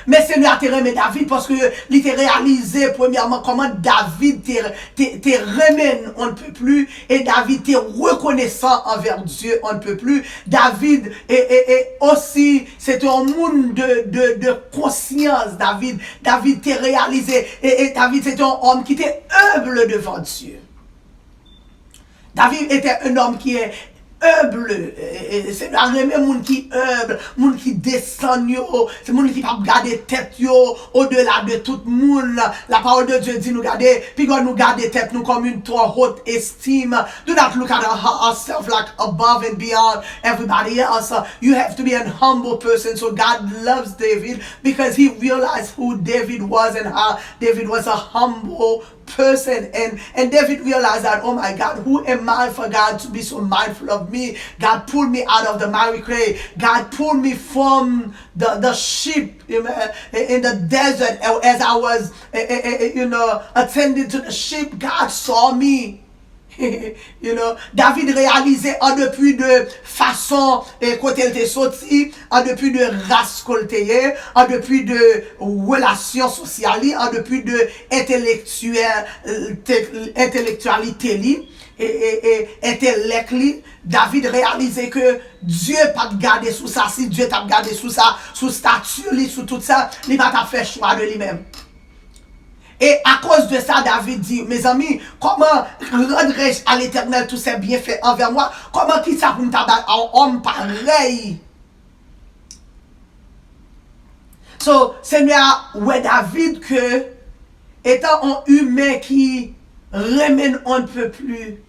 Men Senyè a te renmen David paske li te reyalize, premyèman, kòman David te, te, te renmen on ne peut plus, e David te rekonesan anvè Dye on ne peut plus. David, e, e, e osi, se te yon moun de, de, de konsyans, David. David te reyalize, e, e David se te yon òm ki te humble devant Dieu. David était un homme qui est humble. E, e, Senyè a renmen moun ki humble, moun ki desann yo, se moun ki p ap gade tèt yo odela de tout moun. La parole de Dieu di nou gade, piga nou gade tèt nou kòm une trop haute estime. Do not look at our, ourselves like above and beyond everybody else. You have to be an humble person. So God loves David because he realized who David was and how David was a humble person. And, and David realized that, "Oh my God, who am I for God to be so mindful of me? God pulled me out of the miry clay. God pulled me from the, the sheep, you know, in the desert as I was, eh, eh, eh, you know, attending to the sheep. God saw me." You know, David reyalize an depi de fason e kote l te soti, an depi de ras ke l te ye, an depi de relasyon sosyal li, an depi de entelektyèl, entelektyalite li, e, e, e entelèk li, David reyalize ke Dye pa t gade sou sa. Si Dye t ap gade sou sa, sou stati li, sou tout sa, li pa t ap fè chwa de li menm. Et à cause de ça, David dit, "Mes amis, comment rendre à l'Éternel tous ses bienfaits envers moi? Kòman ki sa pou m ta bay a yon òm parèy?" So, Senyè a wè David ke, etan yon imen ki renmen on ne peut plus,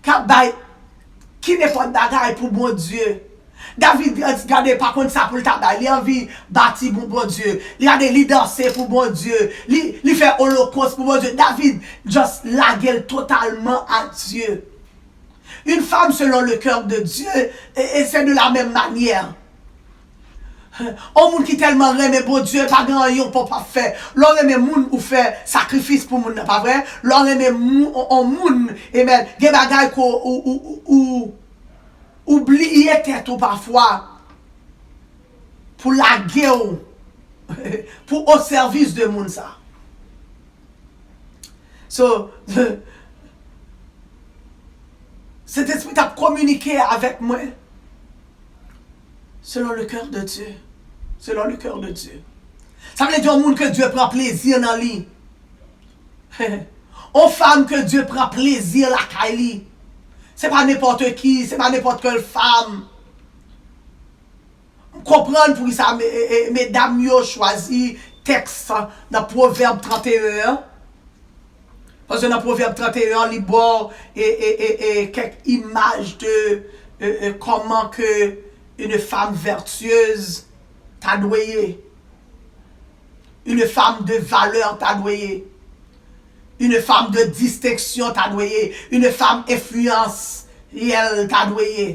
k ap bay ki nenpòt bagay pou Bondye. David gade pa konn sa pou l ta bay. Li anvi bati pou Bondye. Li gade, li danse pou Bondye. Li, li fè olokòs pou Bondye. David just lage l totalman a Dye. Une femme selon le cœur de Dieu, et, et c'est de la même manière. On moun ki tèlman renmen Bondye, pa gen anyen ou p ap fè. Lè w renmen moun, ou fè sakrifis pou moun nan, pa vre? Lè w renmen moun, on, on moun, amen, gen bagay ke ou, ou, ou, ou, ou bliye tèt ou pafwa pou lage w, pou o sèvis de moun sa. So, Sentespri t ap kominike avèk mwen selon le cœur de Dieu. Selon le cœur de Dieu. Sa vle di yon moun ke Dye pran plezi nan li. Yon fanm ke Dye pran plezi lakay li. Se pa nenpòt ki, se pa nenpòt kèl fanm. M konprann poukisa me, e, e, medam yo chwazi tèks nan Pwovèb trannteyen an. Paske nan Pwovèb trannteyen an, li ba w, e, e, e, e, kèk imaj de, e, e, kòman ke une femme vertueuse ta dwe ye. Une femme de valeur ta dwe ye. Une femme de distinction ta dwe ye. Une femme influentielle ta dwe ye.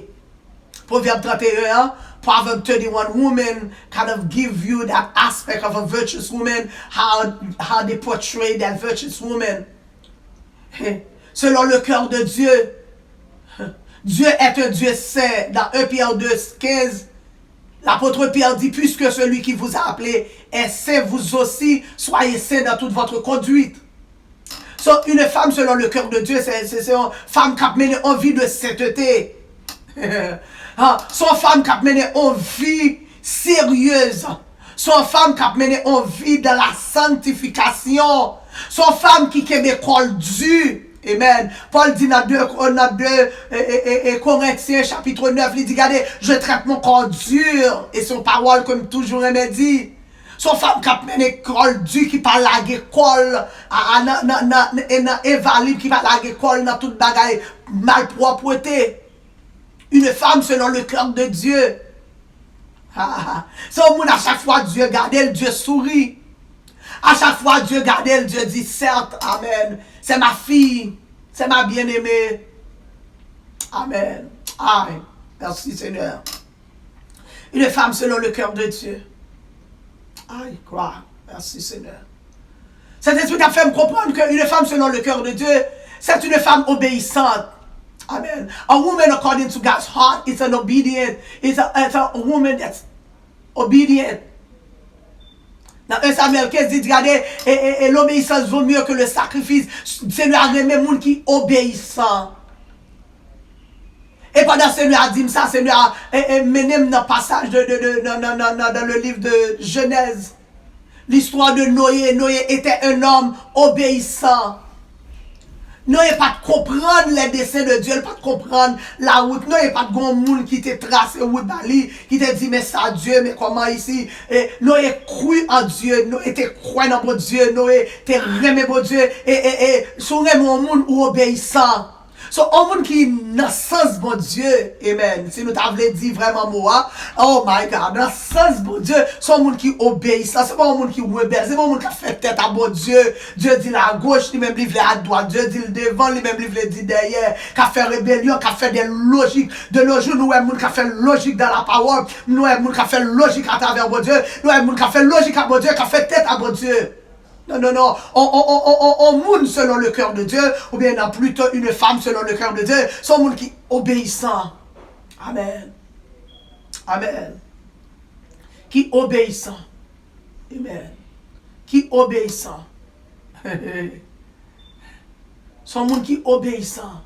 Pwovèb trannteyen an, Proverbs thirty-one women kind of give you that aspect of a virtuous woman, how, how they portray that virtuous woman. Selon le cœur de Dieu, Dieu est un Dieu saint. Dans un Pierre deux quinze, l'apôtre Pierre dit, puisque celui qui vous a appelé est saint, vous aussi soyez saints dans toute votre conduite. So, une femme selon le cœur de Dieu, se, se, se yon fanm k ap mennen yon vi de sentete. Se yon fanm k ap mennen yon vi seryez. Se yon fanm k ap mennen yon vi dans la sanctification. Se yon fanm ki kenbe kò l di. Amen. Pòl di nan de, nan de e, e, e, e Korentyen chapit nèf, li di, gade, je traite mon corps dur. E se yon pawòl ke m toujou renmen di. Se yon fanm k ap mennen kò l di, ki pa lage kò l a, a, nan, nan, nan, e nan envalib, ki pa lage kò l nan tout bagay malpwòpte. Une femme selon le cœur de Dieu. Se yon moun, a chak fwa Dye gade l, Dye souri. A chak fwa Dye gade l, Dye di, certes, amen, c'est ma fille, c'est ma bien-aimée. Amen. Ay, mèsi Senyè. Une femme selon le cœur de Dieu. Ay, gloire. Merci, Seigneur. Sentespri t ap fè m konprann ke une femme selon le cœur de Dieu, c'est une femme obéissante. Amen. A woman according to God's heart is an obedient, is a, is a woman that's obedient. Nan un Samuel quinze, li di, gade, e, e, e l'obéissance vaut mieux que le sacrifice. Senyè a renmen moun ki obeyisan. E pandan Senyè a di m sa, Senyè a, e, e, mennen m nan pasaj de, de, de, nan, nan, nan, nan, dans le livre de Genèse. L'histoire de Noé. Noé était un homme obéissant. Noé pa t konprann les desseins de Dieu, li pa t konprann lawout. Noé pa t gon moun ki te trase wout ba li, ki te di, men sa Dye, men kòman isi. E Noé cru en Dieu, Noé te kwè nan Bondye, Noé te renmen Bondye. E, e, e, si w renmen yon moun, ou obeyisan. So, yon moun ki nan sans Bondye, amen. Si nou ta vle di vrèman mo a, oh my God, nan sans Bondye, se yon moun ki obeyisan, se pa yon moun ki rebèl, se pa yon moun k ap fè tèt a Bondye. Dye di l agoch, li menm li vle adwat. Dye di l devan, li menm li vle di dèyè. K ap fè rebelyon, k ap fè de lojik. De nos jours, nou wè moun k ap fè lojik dans la parole. Nou wè moun k ap fè lojik atravè Bondye. Nou wè moun k ap fè lojik a Bondye, k ap fè tèt a Bondye. Non, non, non. On, on, on, on, on, on moun selon le cœur de Dieu, ou bien non, plutôt une femme selon le cœur de Dieu, se yon moun ki obeyisan. Amen. Amen. Ki obeyisan. Amen. Ki obeyisan. Se yon moun ki obeyisan.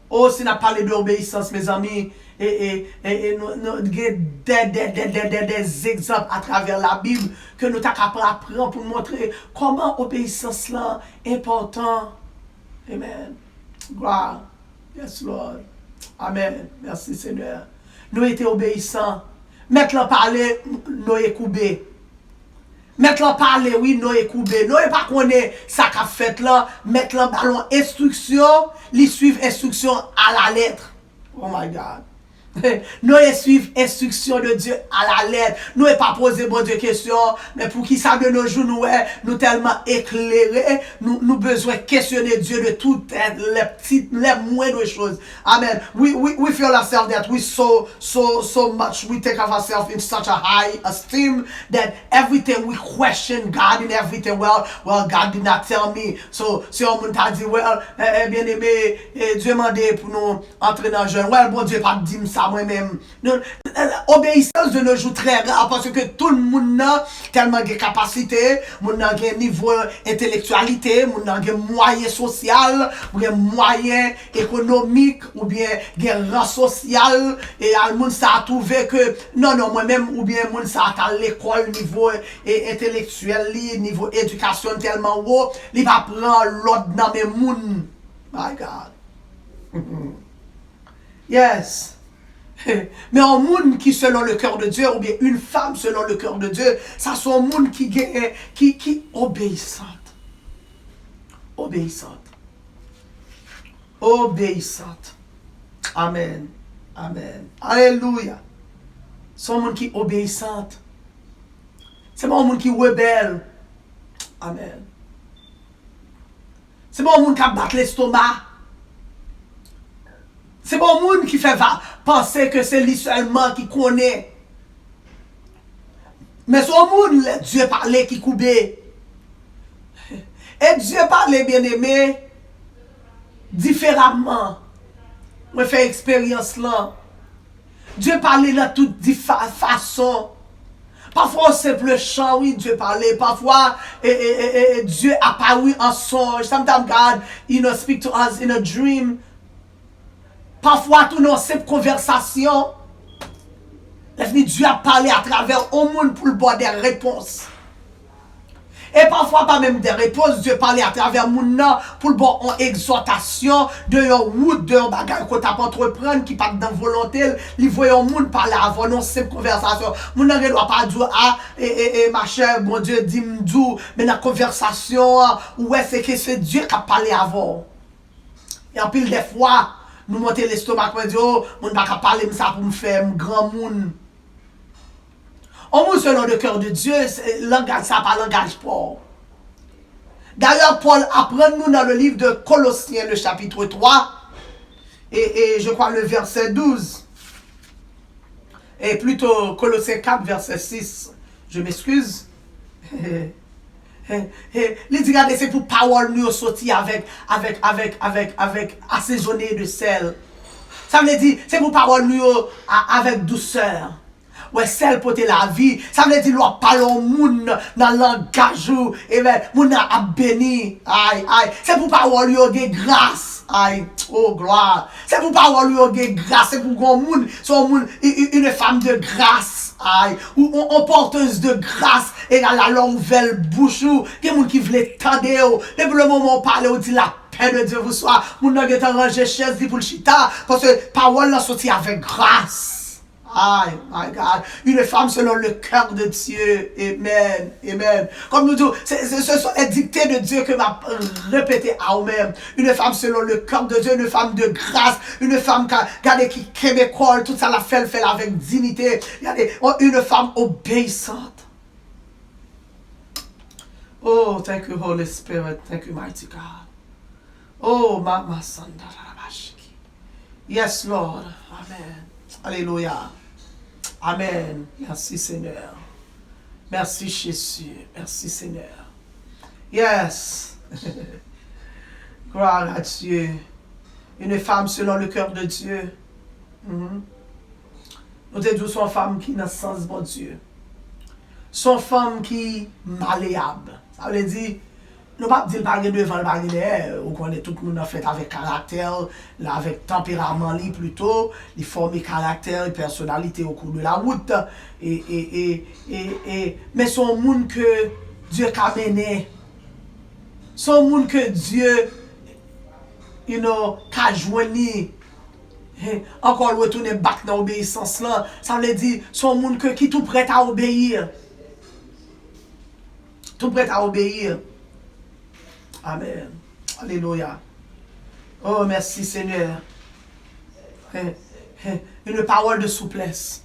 Oh, si n ap pale de obeyisans, mezanmi, e, e, e, e nou, nou gen de, de, de, de, de, de egzanp atravè Labib ke nou ta ka pran, pran pou n montre kòman obeyisans lan enpòtan. Amen. Glwa. Yes, Lord. Amen. Mèsi, Senyè. Noye te obeyisan. Mèt lan pale, Noye koube. Mèt lan pale, wi, Noye koube. Noye pa konnen sa k ap fèt lan. Mèt lan ba l yon enstriksyon, li swiv enstriksyon a la lèt. Oh my God. Noye swiv enstriksyon de Dye a la lèt. Noye pa poze Bondye kesyon, men poukisa de nos jours nou wè, nou tèlman eklere, nou, nou bezwen kesyone Dye de tout lè ptit, lè mwendre choz. Amen. We, we, we feel ourselves that we so, so, so much, we take of ourselves in such a high esteem that everything we question God in everything. Well, well, God did not tell me. So, si yon moun ta di, well, eh, eh, bien aimé, eh, Dye mande pou nou antre nan jèn. Well, Bondye pa t di m sa mwen menm. Nou, obeyisans de nos jours trè ra, paske tout moun nan tèlman gen kapasite, moun nan gen nivo entelektyalite, moun nan gen mwayen sosyal, gen mwayen ekonomik, oubyen gen ran sosyal, e al moun sa a twouve ke, non, non, mwen menm, oubyen moun sa a t al lekòl, nivo e entelektyèl li, nivo edikasyon tèlman wo, li pa pran lòd nan men moun. My God. Yes. Men yon moun ki selon le cœur de Dieu, oubyen une femme selon le cœur de Dieu, sa se yon moun ki gen, ki, ki obeyisant. Obeyisant. Obeyisant. Amen. Amen. Alelouya. Se yon moun ki obeyisant. Se pa yon moun ki rebèl. Amen. Se pa yon moun k ap bat lestoma. Se pa yon moun ki fè va, panse ke se li sèlman ki konnen. Men se yon moun lè Dye pale ki koube. E Dye pale, byeneme, diferaman. Mwen fè eksperyans lan. Dye pale nan tout di fa, fason. Pafwa, yon senp chan, wi, Dye pale. Pafwa, e, e, e, e, e, Dye apari an sonj. Sometimes God, you know, speak to us in a dream. Pafwa, tou nan yon senp konvèsasyon. Lè fini, Dye ap pale atravè yon moun pou l ba w de repons. E pafwa, pa menm de repons, Dye pale atravè moun nan pou l ba w yon egzòtasyon de yon wout, de yon bagay ke w t ap antreprann ki pa t nan volonte l. Li voye yon moun pale avè w nan yon senp konvèsasyon. Moun nan gen dwa pa di w, a, e, e, e, machè, Bondye di m di w, men nan konvèsasyon an, ou wè se ke se Dye k ap pale avè w. E anpil de fwa, nou monte lestomak, mwen di, o, moun pa ka pale m sa pou m fè m granmoun. On moun selon le cœur de Dieu, se, langaj sa pa langaj Pòl. D'ailleurs, Paul apprend nous dans le livre de Colossiens, le chapitre trois, et, et je crois le verset douze, et plutôt Colossiens quatre, verset six, je m'excuse. Li di, gade, se pou pawòl nou yo soti avèk, avèk, avèk, avèk, avèk asezone de sèl. Sa vle di, se pou pawòl nou yo a, avèk dousè. Wè, sèl pote lavi. Sa vle di, lè w ap pale yon moun nan langaj ou, amen, moun nan ap beni. Ay, ay. Se pou pawòl yo gen gras. Ay, o glwa. Se pou pawòl yo gen gras. Se pou gon moun, se yon moun, u-, u-, une femme de grâce. Ay, ou, ou, on porteuse de grâce. Egal a lè w ouvè l bouch ou, gen moun ki vle tande w. Depi le moman w pale, w di, la paix de Dieu vous soit. Moun nan gentan ranje chèz li pou l chita. Paske pawòl lan soti avèk gras. Ay, my God. Une femme selon le cœur de Dieu. Amen. Amen. Comme nous disons, ce sont les dictées de Dieu que m'a répété à vous-même. Une femme selon le cœur de Dieu, une femme de grâce, une femme qui, regardez, qui kenbe kò l, tout sa l ap fè, l fè l avec dignité. Regardez, oh, une femme obéissante. Oh, thank you, Holy Spirit. Thank you, mighty God. Oh, Mama Sanda Rabashiki. Yes, Lord. Amen. Alléluia. Amen. Merci, Seigneur. Merci, Jésus. Merci, Seigneur. Yes. Gloire à Dieu. Une femme selon le cœur de Dieu. Mhm. Nou te di w se yon fanm ki nan sans Bondye. Se yon fanm ki maleyab. Sa vle di, nou p ap di l pa gen devan, l pa gen dèyè. Ou konnen tout moun nan fèt avèk karaktè l, l avèk tanperaman li plito. Li fòme karaktè l, pèsonalite au cours de la route. E, e, e, e, e, men se yon moun ke Dye ka mennen. Se yon moun ke Dye, you know, ka jwenn li. Ankò, l retounen back nan obeyisans lan. Sa vle di, se yon moun ke, ki tou prèt a obeyi. Tou prèt a obeyi. Amen. Alelouya. Oh, mèsi, Senyè. Une parole de souplesse.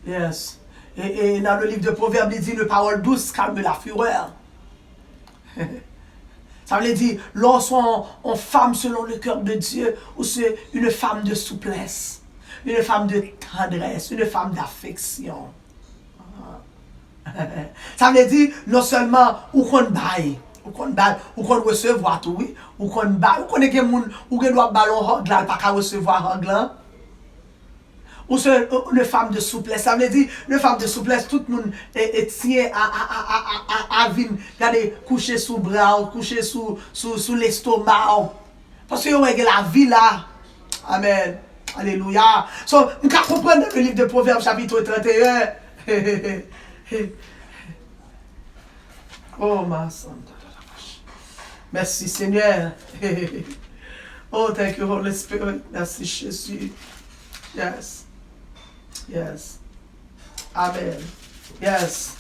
Yes. E, e nan le livre de Proverbes, li di, une parole douce calme la fureur. Sa vle di, lè w se yon, yon fanm selon le cœur de Dieu, ou se une femme de souplesse, une femme de tendresse, une femme d'affection. Sa vle di, non sèlman ou konn bay, ou konn bay, ou konn resevwa tou, wi. Ou konn bay, ou konnen gen moun, ou gen dwa ba l yon hug la, l pa ka resevwa hug lan. Ou se une femme de souplesse. Sa vle di, une femme de souplesse, tout moun e, e tiye a, a, a, a, a, a vin, gade, kouche sou bra w, kouche sou, sou, sou lestoma w. Paske yo wè gen lavi la. Amen. Alelouya. So, m ka konprann nan le livre de Proverbes, chapitre trente et un. Oh, my son. Merci, Seigneur. Oh, thank you, Holy Spirit. Merci, Jésus. Yes. Yes. Amen. Yes.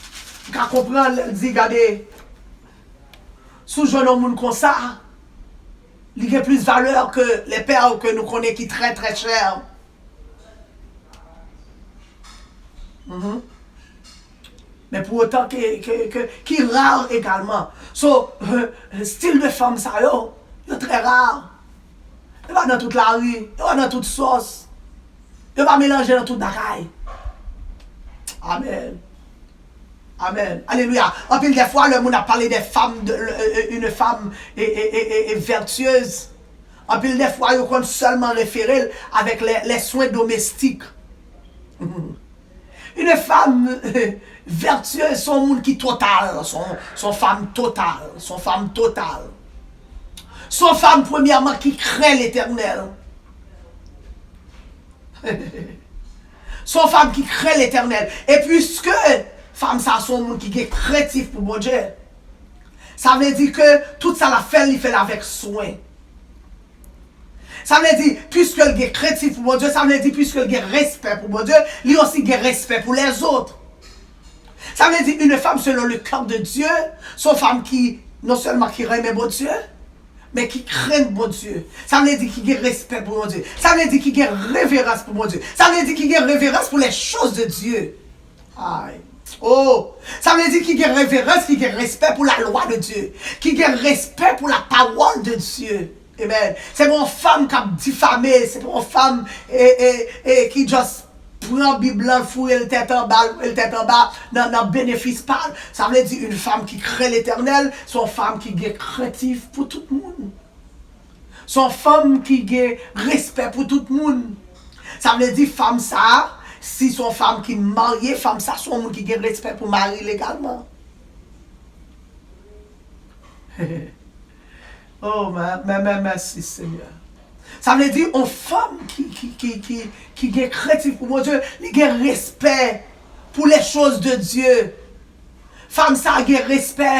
M ka konprann lè l di, gade, si w jwenn yon moun konsa, li gen plis valè ke les perles ke nou konnen ki trè, trè chè. Mhm. Men pou otan ke, ke, ke, ki ra egalman. So, stil de fanm sa yo, yo trè ra. Yo pa nan tout lari, yo pa nan tout sòs. Yo pa melanje nan tout bagay. Amen. Amen. Alelouya. Anpil de fwa, lè moun ap pale de fanm, de, euh, euh, une femme e, e, e, e, e vertueuse, anpil de fwa, yo konn sèlman refere l avèk les, les soins domestiques. Une femme vertueuse, se yon moun ki total, se yon, se yon fanm total, se yon fanm total. Se yon fanm, premyèman, ki krè Letènèl. Se yon fanm ki krè Letènèl. E piske fanm sa se yon moun ki gen krentif pou Bondye, sa vle di ke tout sa l ap fè, li fè l avèk swen. Sa vle di, piske l gen krentif pou Bondye, sa vle di, piske l gen respè pou Bondye, li osi gen respè pou lèzòt. Sa vle di, une femme selon le cœur de Dieu, se yon fanm ki, non sèlman ki renmen Bondye, men ki krenn Bondye. Sa vle di ki gen respè pou Bondye. Sa vle di ki gen reverans pou Bondye. Sa vle di ki gen reverans pou les choses de Dieu. Ay. Oh! Sa vle di ki gen reverans, ki gen respè pou la lwa de Dye. Ki gen respè pou la pawòl de Dye. Amen. Se pa yon fanm k ap difame, se pa yon fanm e, e, e, ki just pran Bib lan, foure l tèt anba, l voye l tèt anba nan, nan benefis pa l. Sa vle di, une femme qui craint l'Éternel, se yon fanm ki gen krentif pou tout moun. Se yon fanm ki gen respè pou tout moun. Sa vle di, fanm sa a, si se yon fanm ki marye, fanm sa se yon moun ki gen respè pou mari l egalman. Oh, mè, mè, mè, mèsi, Senyè. Sa vle di, yon fanm ki, ki, ki, ki, ki gen krentif pou Bondye, li gen respè pou les choses de Dieu. Fanm sa gen respè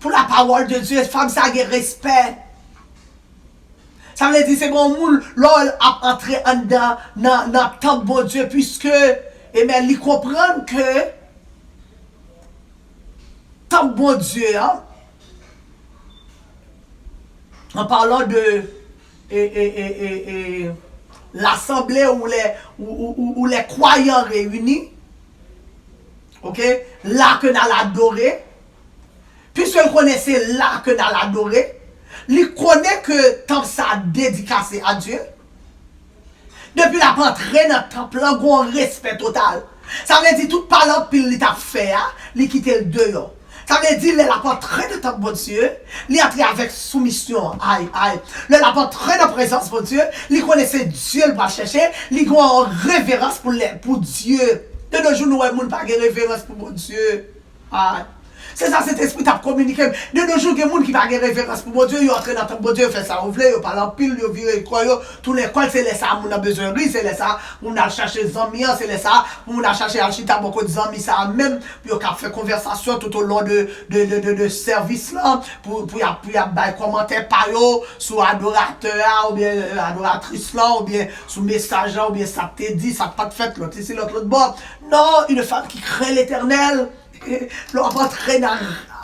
pou la pawòl de Dye. Fanm sa gen respè. Sa vle di se gen yon moun, lè w ap antre anndan nan, nan tanp Bondye, piske, ebyen, li konprann ke tanp Bondye a, en parlant de e, e, e, e, e, l'assemblée où les, où, où, où, où les croyants réunis, ok, là que n al adore, piske l konnen se la ke n al adore, li konnen ke tanp sa a dedikase a Dye. Depi l ap antre nan tanp lan, gen yon respè total. Sa vle di tout pale anpil li t ap fè a, li kite l deyò. Sa vle di lè l ap antre nan tanp Bondye, li antre avèk soumisyon. Ay, ay. Lè l ap antre nan prezans Bondye, li konnen se Dye l pral chèche, li gen yon reverans pou lè, pou Dye. De nos jours, nou wè moun pa gen reverans pou Bondye. Ay. Se sa Sentespri t ap kominike m. De nos jours, gen moun ki pa gen reverans pou Bondye, yo antre nan tanp Bondye, yo fè sa yo vle, yo pale anpil, yo vire kò yo, tounen kò l, se lè sa a moun nan bezwen ri, se lè sa a moun al chache zanmi an, se lè sa a pou moun al chache al chita bò kot zanmi sa a menm, pou yo ka fè konvèsasyon tout au long de, de, de, de, de sèvis lan, pou, pou y ap, pou y ap bay kòmantè pa yo sou adoratè a, oubyen, euh, adoratris lan, oubyen sou mesaj lan, oubyen sa k te di, sa k pa t fèt, lòt isi, lòt, lòt bò. Non, une femme qui craint l'Éternel, lè w ap antre nan,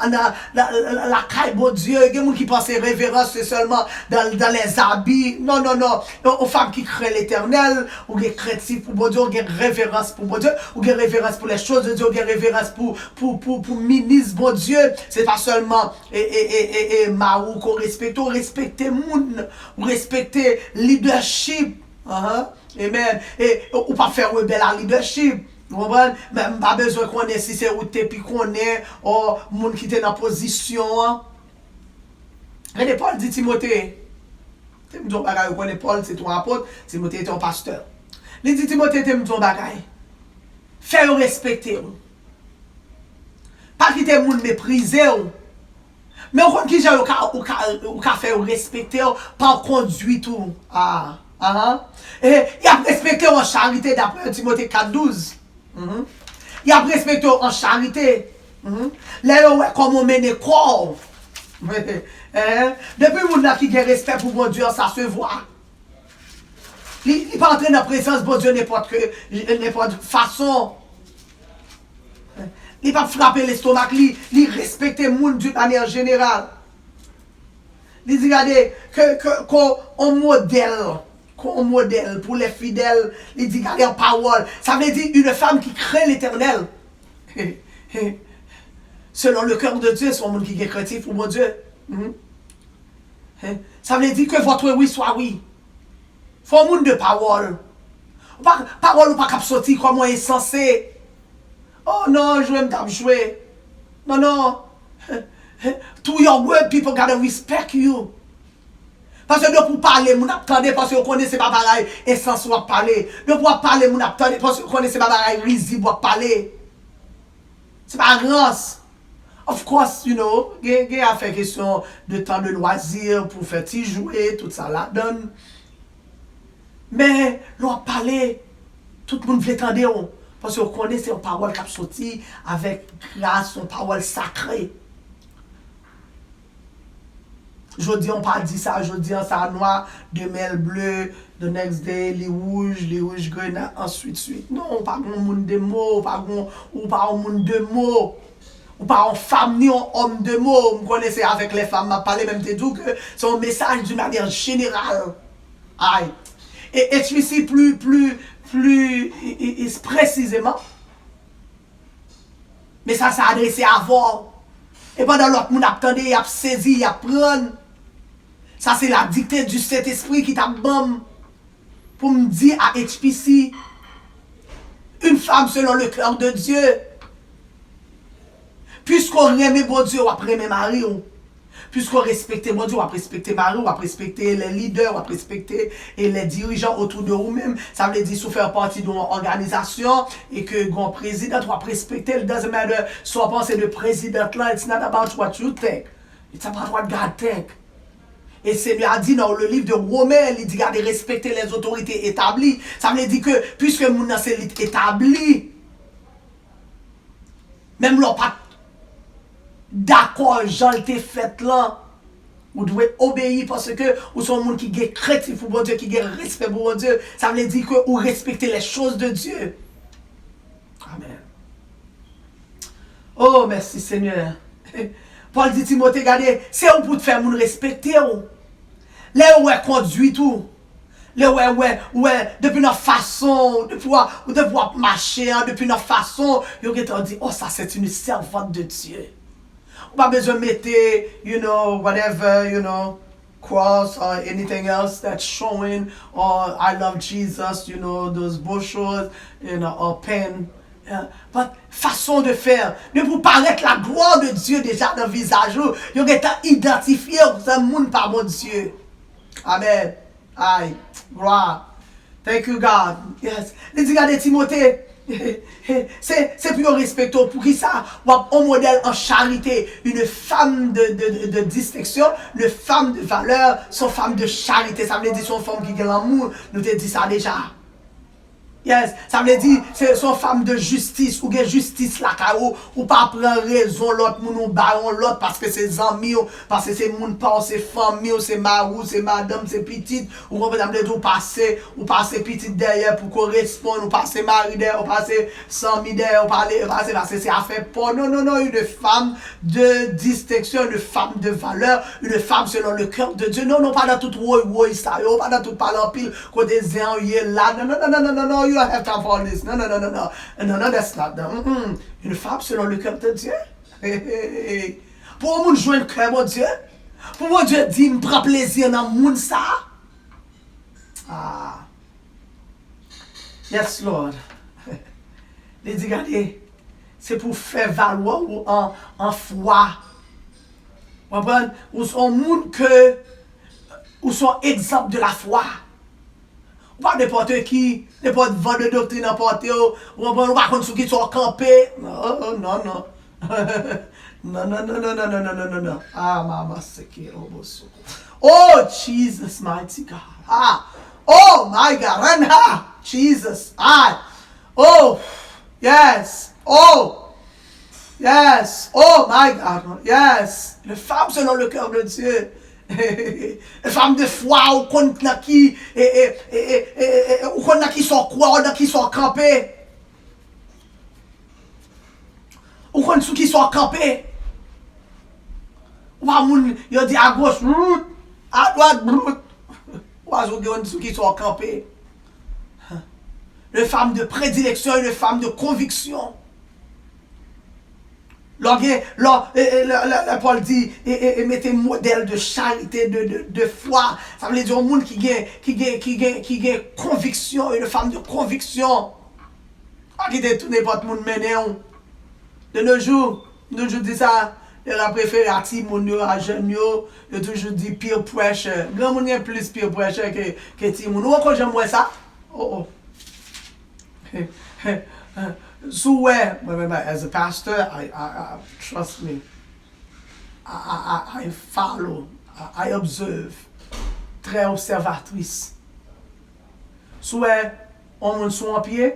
nan, nan, nan lakay Bondye, gen moun ki panse reverans se sèlman dans, dans les habits. Non, non, non. Yon, yon fanm ki krent Letènèl, ou gen krentif pou Bondye, ou gen reverans pou Bondye, ou gen reverans pou les choses de Dieu, ou gen reverans pou, pou, pou, pou minis Bondye. Se pa sèlman e, e, e, e, e mari w ke w respekte, ou respekte moun, ou respekte leadership. Ahan. Amen. E ou pa fè rebèl a leadership. Ou konprann? Men m pa bezwen konnen si se ou ki te pi konnen, o moun ki te nan pozisyon an. Gade Pòl di Timote. Te m di yon bagay, ou konnen Pòl se te yon apot, Timote te yon pastè. Li di Timote, te m di yon bagay. Fè yo respekte w. Pa kite moun meprize w. Men ou konn kijan yo ka, ou ka, ou ka fè yo respekte w pa kondwit ou. Ah, ah. E y ap respekte w an charite, daprè Timote kat douz. Mhm. Y ap respekte w an charite. Mhm. Lè yo wè kòman w mennen kò w. Eh, depi moun nan ki gen respè pou Bondye an, sa se vwa. Li, li pa antre nan prezans Bondye nenpòt ke, nenpòt fason. Li p ap frape lestomak li, li respekte moun d'une manière générale. Li di, gade, ke, ke, ke on modèl, ke on modèl pour les fidèles, li di, gade an pawòl. Sa vle di, une femme qui craint l'Éternel. Selon le cœur de Dieu, se yon moun ki gen krentif pou Bondye. Mhm. Hein? Sa vle di ke votre oui soit oui. Fò moun de pawòl. Ou pa, pawòl ou pa k ap soti kòm yon ensanse. Oh non, jwe m t ap jwe. Non, non. To your word, people gotta respect you. Paske depi w pale, moun ap tande, paske yo konnen se pa bagay ensanse w ap pale. Depi w ap pale, moun ap tande, paske yo konnen se pa bagay rizib w ap pale. Se pa rans. Of course, you know, gen, gen afè kesyon de tan de lwazi pou fè ti jwe, tout sa ladan. Men, lè w ap pale, tout moun vle tande w. Paske yo konnen se yon pawòl k ap soti avèk gras, yon pawòl sakre. Jodi an, w pa di sa, jodi an, sa nwa, demen l ble, the next day, li wouj, li wouj grenn, answit swit. Non, ou pa gon moun de mo, ou pa gon, ou pa yon moun de mo. Ou pa yon fanm ni yon òm de mo. M konnen se avèk lè fanm m ap pale, men m te di w ke se yon mesaj d'une manière générale. Ay. E H P C pli, pli, pli, i, i, i, presizeman. Mesaj sa adrese avè w. E pandan lòt moun ap tande, y ap sezi, y ap pran. Sa se la dictée du Saint-Esprit ki t ap ban m pou m di a H P C, une femme selon le cœur de Dieu. Piske w renmen Bondye, w ap renmen mari w. Piske w respekte Bondye, w ap respekte mari w, w ap respekte lè lidè, w ap respekte e lè dirijan otou de ou menm. Sa vle di si w fè pati de yon òganizasyon e ke gen yon prezidan, w ap respekte l. Doesn't matter sa w panse de prezidan lan, it's not about what you think. It's about what God think. E Senyè a di nan le livre de Women, li di gade respekte les autorités établies. Sa vle di ke piske moun nan se li t etabli, menm lè w pa t dakò jan l te fèt lan, Ou dwe obeyi paske ou se yon moun ki gen krentif pou Bondye, ki gen respè pou Bondye. Sa vle di ke ou respekte les choses de Dieu. Amen. Oh, mèsi Senyè. Pòl di Timote, gade, se ou pou t fè moun respekte w. Lè yo wè konduit ou, lè yo wè, wè, wè, depi nan fason, depi w ap, depi w ap mache an, depi nan fason, yo gentan di, oh, ça c'est une servante de Dieu. Ou pa bezwen mete, you know, whatever, you know, cross or anything else that's showing, or I love Jesus, you know, those brochures, you know, or pen. Yeah. But façon de faire, depi w parèt, la gloire de Dieu deja nan vizaj ou, yo gentan idantifye w kòm moun pa Bondye. Amen. Ay, glwa. Thank you, God. Yes. Li di, gade Timote, se, se pou yo respekte w. Poukisa? W ap yon modèl an charite. Une femme de, de, de, de distinction, une femme de valeur, se yon fanm de charite. Sa vle di se yon fanm ki gen lanmou. Nou te di sa deja. Yes, sa vle di se, se yon fanm de jistis, ou gen jistis lakay ou, ou pa pran rezon lòt moun, ou bay yon lòt paske se zanmi w, paske se moun pa w, se fanmi w, se mari w, se madanm, se pitit, ou konprann sa m vle di, ou pase, ou pase pitit dèyè pou koresponn, ou pase mari dèyè, ou pase zanmi dèyè, ou pale, ou pase, paske se afè pa w. Non, non, non, une femme de distinction, une femme de valeur, une femme selon le cœur de Dieu. Non, non, pa nan tout woy woy sa yo, pa nan tout pale anpil, kote zen an ye la. Non, non, non, non, non, non, non, you don't have time for all this. Non, non, non, non, non. Non, non, that's not the, mm-mm. Une femme selon le cœur de Dieu. Pou yon moun jwenn kè Bondye, pou Bondye di, m pran plezi nan moun sa. Ah. Yes, Lord. Li di, gade, se pou fè valwa ou an, an fwa. Ou konprann? Ou se yon moun ke, ou se yon egzanp de la foi. Ou pa nenpòt ki, nenpòt van de doktrin nan pote w, ou konprann, ou pa konn sou ki sa w kanpe. Non, non, non. Non, non, non, non, non, non, non, non, non, non. Ah, mama seke robo soko. Oh, Jesus, mighty God. Ah, oh, my God. Ranha, Jesus. Ah, oh, yes. Oh, yes. Oh, my God. Yes. Une femme selon le cœur de Dieu. Une femme de foi, ou konn nan ki, e, e, ou konn nan ki sa w kwè, ou nan ki sa w kanpe. Ou konn sou ki sa w kanpe. Ou pa moun, yo di agoch, brout, adwat, brout. Ou pa sou, konn sou ki sa w kanpe. Une femme de prédilection, une femme de conviction. Lè w gen, lè, e, e, lè, lè, lè Pòl di, e, e, e mete modèl de charite, de, de, de foi, sa vle di yon moun ki gen, ki gen, ki gen, ki gen konviksyon, une femme de conviction. Pa kite tout nenpòt moun mennen w. De nos jours, m toujou di sa, yo la prefere a timoun yo, a jèn yo, yo toujou di peer pressure. Granmoun gen plis peer pressure ke, ke timoun. Ou poko janm wè sa? Oh, oh. Si w wè, mwen menm, as a pastor, I, I, I, trust me, I, I, I, I follow, I, I observe, très observatrice. Si w wè yon moun sou yon pye,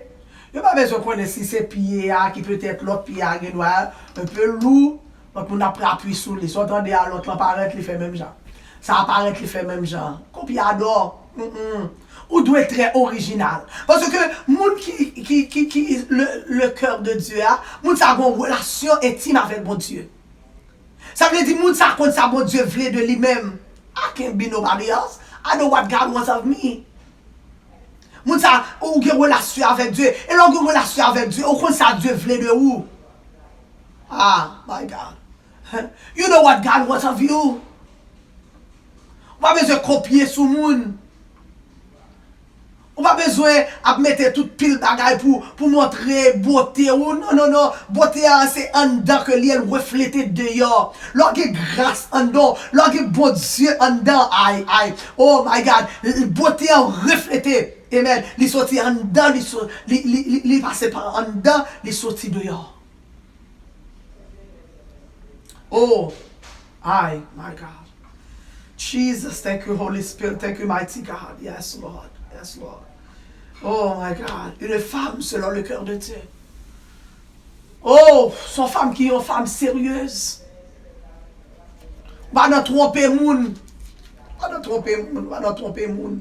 yo pa bezwen konnen si se pye a ki petèt lòt pye a gen dwa un peu lou, lòt moun ap pran apui sou li. Sa w tande a lòt lan parèt, li fè menm jan. Sa a parèt, li fè menm jan. Kopyadò. Mm-mm. Ou dwe trè orijinal. Paske moun ki, ki, ki, ki le, le cœur de Dieu a, moun sa gen yon relasyon entim avèk Bondye. Sa vle di moun sa konn sa Bondye vle de li menm. I can't be nobody else. I know what God wants of me. Moun sa, ou gen relasyon avèk Dye. E lè w gen relasyon avèk Dye, ou konn sa Dye vle de ou. Ah, my God. You know what God wants of you. Ou pa bezwen kopye sou moun. Ou pa bezwen ap mete tout pil bagay pou, pou montre bote ou. Non, non, non. Bote a, se anndan ke li ye, l reflete deyò. Lè w gen gras anndan w, lè w gen Bondye anndan, ay, ay. Oh my God. L-, bote an reflete. Amen. Li soti anndan, li so-, li, li, li, li pase pa anndan, li soti deyò. Oh, ay, my God. Jesus, thank you, Holy Spirit. Thank you, mighty God. Yes, Lord. Yes, Lord. Oh, my God. Une femme selon le cœur de Dieu. Oh, se yon fanm ki yon fanm seryez. Ou pa nan twonpe moun. Ou pa nan twonpe moun. Ou pa nan twonpe moun.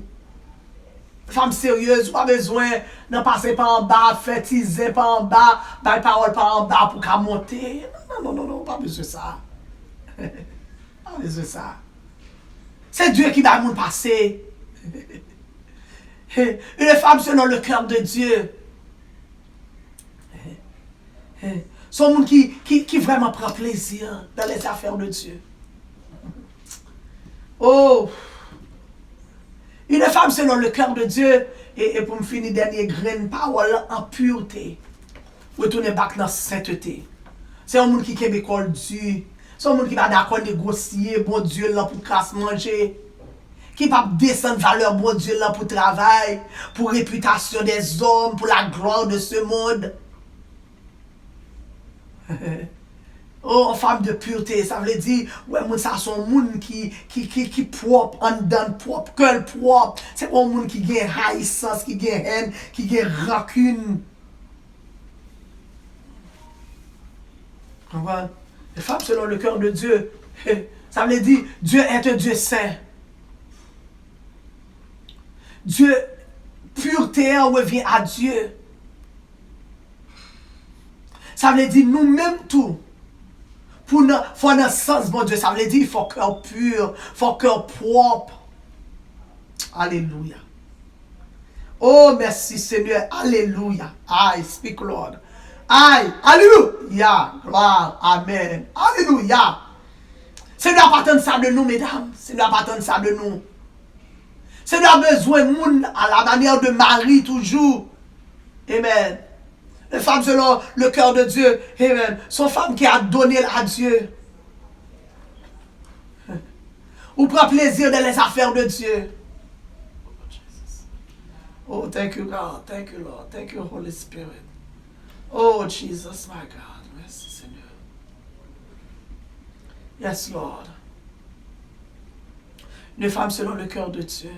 Fanm seryez, ou pa bezwen nan pase pa anba, fè ti zen pa anba, bay pawòl pa anba pou ka monte. Non, non, non, non, non, ou pa bezwen sa. Pa bezwen sa. Se Dye ki bay moun pase. Une femme selon le cœur de Dieu. Se yon moun ki, ki, ki vrèman pran plezi dans les affaires de Dieu. Oh! Une femme selon le cœur de Dieu. E, e pou m fini dènye grenn pawòl la, an purete. Retounen back nan sentete. Se yon moun ki kenbe kò l di. Se yon moun ki pa dakò negosye Bondye l lan pou kras manje. Ki p ap desann valè Bondye l lan pou travay, pou repitasyon dèzòm, pou la gloire de ce monde. Oh, yon fanm de purete, sa vle di, wè moun sa se yon moun ki, ki, ki, ki pwòp, anndan l pwòp, kè l pwòp. Se pa yon moun ki gen hayisans, ki gen hèn, ki gen rankin. Konprann? Une femme selon le cœur de Dieu. Sa vle di, Dieu est un Dieu saint. Dieu, pureté an revient à Dieu. Sa vle di nou menm tou, pou nan, fò nan sans Bondye, sa vle di fò kè w pur, fò kè w pwòp. Alelouya. Oh, mèsi Senyè. Alelouya. Ay, speak, Lord. Ay, alelouya. Glwa. Amèn. Alelouya. Senyè a pa tann sa de nou, medam. Senyè a pa tann sa de nou. Senyè a bezwen moun à la manière de Marie toujours. Amen. Une femme selon le cœur de Dieu. Amen. Se yon fanm ki a done l a Dye. Ou pran plezi dans les affaires de Dieu. Oh, thank you, God. Thank you, Lord. Thank you, Holy Spirit. Oh, Jesus, my God. Merci, Seigneur. Yes, Lord. Une femme selon le cœur de Dieu.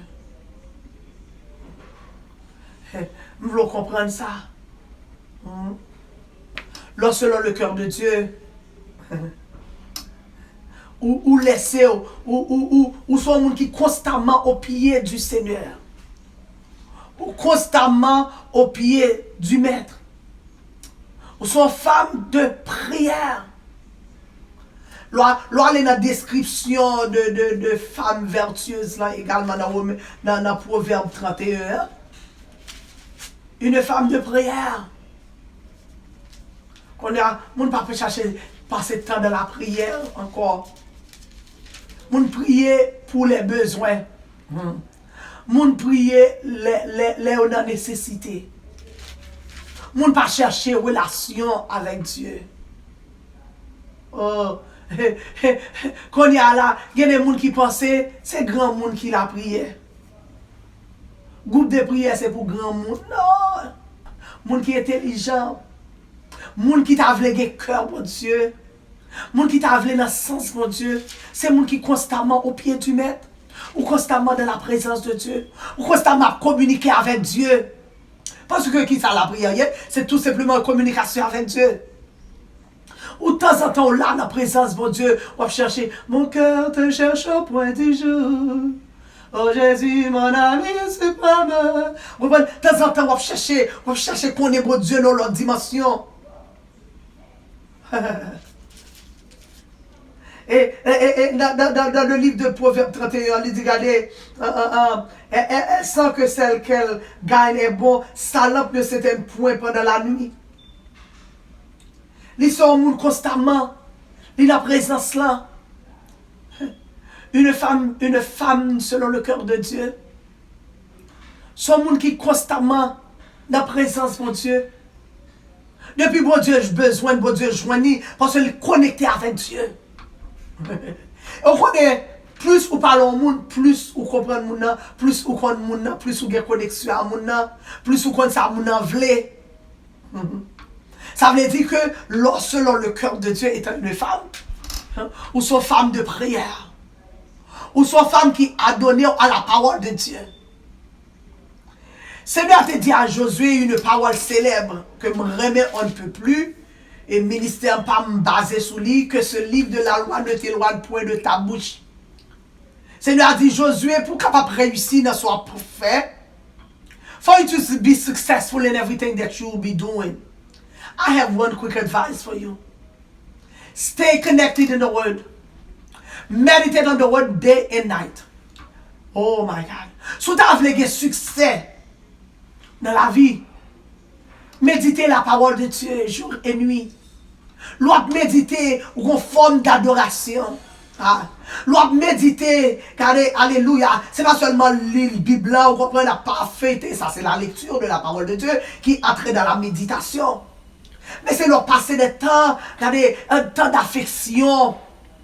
M vle w konprann sa. Hmm. Lè w selon le cœur de Dieu, ou, ou lese w, ou, ou, ou, ou se yon moun ki konstamman o pye du Seigneur. Ou konstamman o pye du Maître. Ou se yon fanm de priyè. Lè w, lè w ale nan deskripsyon de, de, de fanm vètyez lan egalman nan Women, nan, nan Pwovèb trannteyen an. Une femme de prière. Kounye a, moun pa pe chache pase tan dans la prière ankò. Moun priye pou lè bezwen. Hmm. Moun priye lè, lè, lè yo nan nesesite. Moun pa chèche relasyon avèk Dye. Oh. Kounye a la, gen de moun ki panse se granmoun ki lapriyè. Gwoup de priyè se pou granmoun. Non! Moun ki entelijan. Moun ki ta vle gen kè Bondye. Moun ki ta vle nan sans Bondye. Se moun ki konstamman o pye du Maître. Ou konstamman dans la présence de Dieu. Ou konstamman ap kominike avèk Dye. Paske ki sa lapriyè ye? Se tou senpleman yon kominikasyon avèk Dye. Ou tanzantan ou la nan prezans Bondye, w ap chèche. Mon cœur te cherche au point du jour. Oh Jésus, mon ami suprême. Ou konprann? Tanzantan w ap chèche, w ap chèche konnen Bondye nan yon lòt dimansyon. E, e, e, e, dans, dans, dans, dans le livre de Proverbes trente et un, li di, gade, euh, euh, euh, elle, elle, elle sent que celle qu'elle gagne est bon, sa lampe ne s'éteint point pendant la nuit. Li se yon moun konstamman, li nan prezans lan. Une femme, une femme selon le cœur de Dieu. Se yon moun ki konstamman nan prezans Bondye. Depi Bondye bezwen, Bondye jwenn li, paske li konekte avèk Dye. E w konnen, plis ou pale yon moun, plis ou konprann moun nan, plis ou konn moun nan, plis ou gen koneksyon a moun nan, plis ou konn sa moun nan vle. Mhm. Sa vle di ke lè w selon le cœur de Dieu étant une femme, hein, ou se yon fanm de priyè. Ou se yon fanm ki adone w a la pawòl de Dye. Senyè a te di a Josué yon pawòl selèb ke m renmen on ne peut plus, E ministè pa m baze sou li, que ce livre de la loi ne t'éloigne point de ta bouche. Senyè a di Jozye, pou w kapab reyisi nan sa w ap fè, for you to be successful in everything that you will be doing, I have one quick advice for you. Stay connected in the word. Meditate on the word day and night. Oh my God. Si w ta vle gen siksè nan lavi, medite la parole de Dieu jour et nuit. Lè w ap medite, ou gon fòm dadorasyon. Ah. Lè w ap medite, gade, alelouya, se pa sèlman li Bib la, ou konprann, ap pa feyte, sa se la lecture de la parole de Dieu qui entre dans la méditation. Men se lè w pase de tan, gade, un temps d'affection.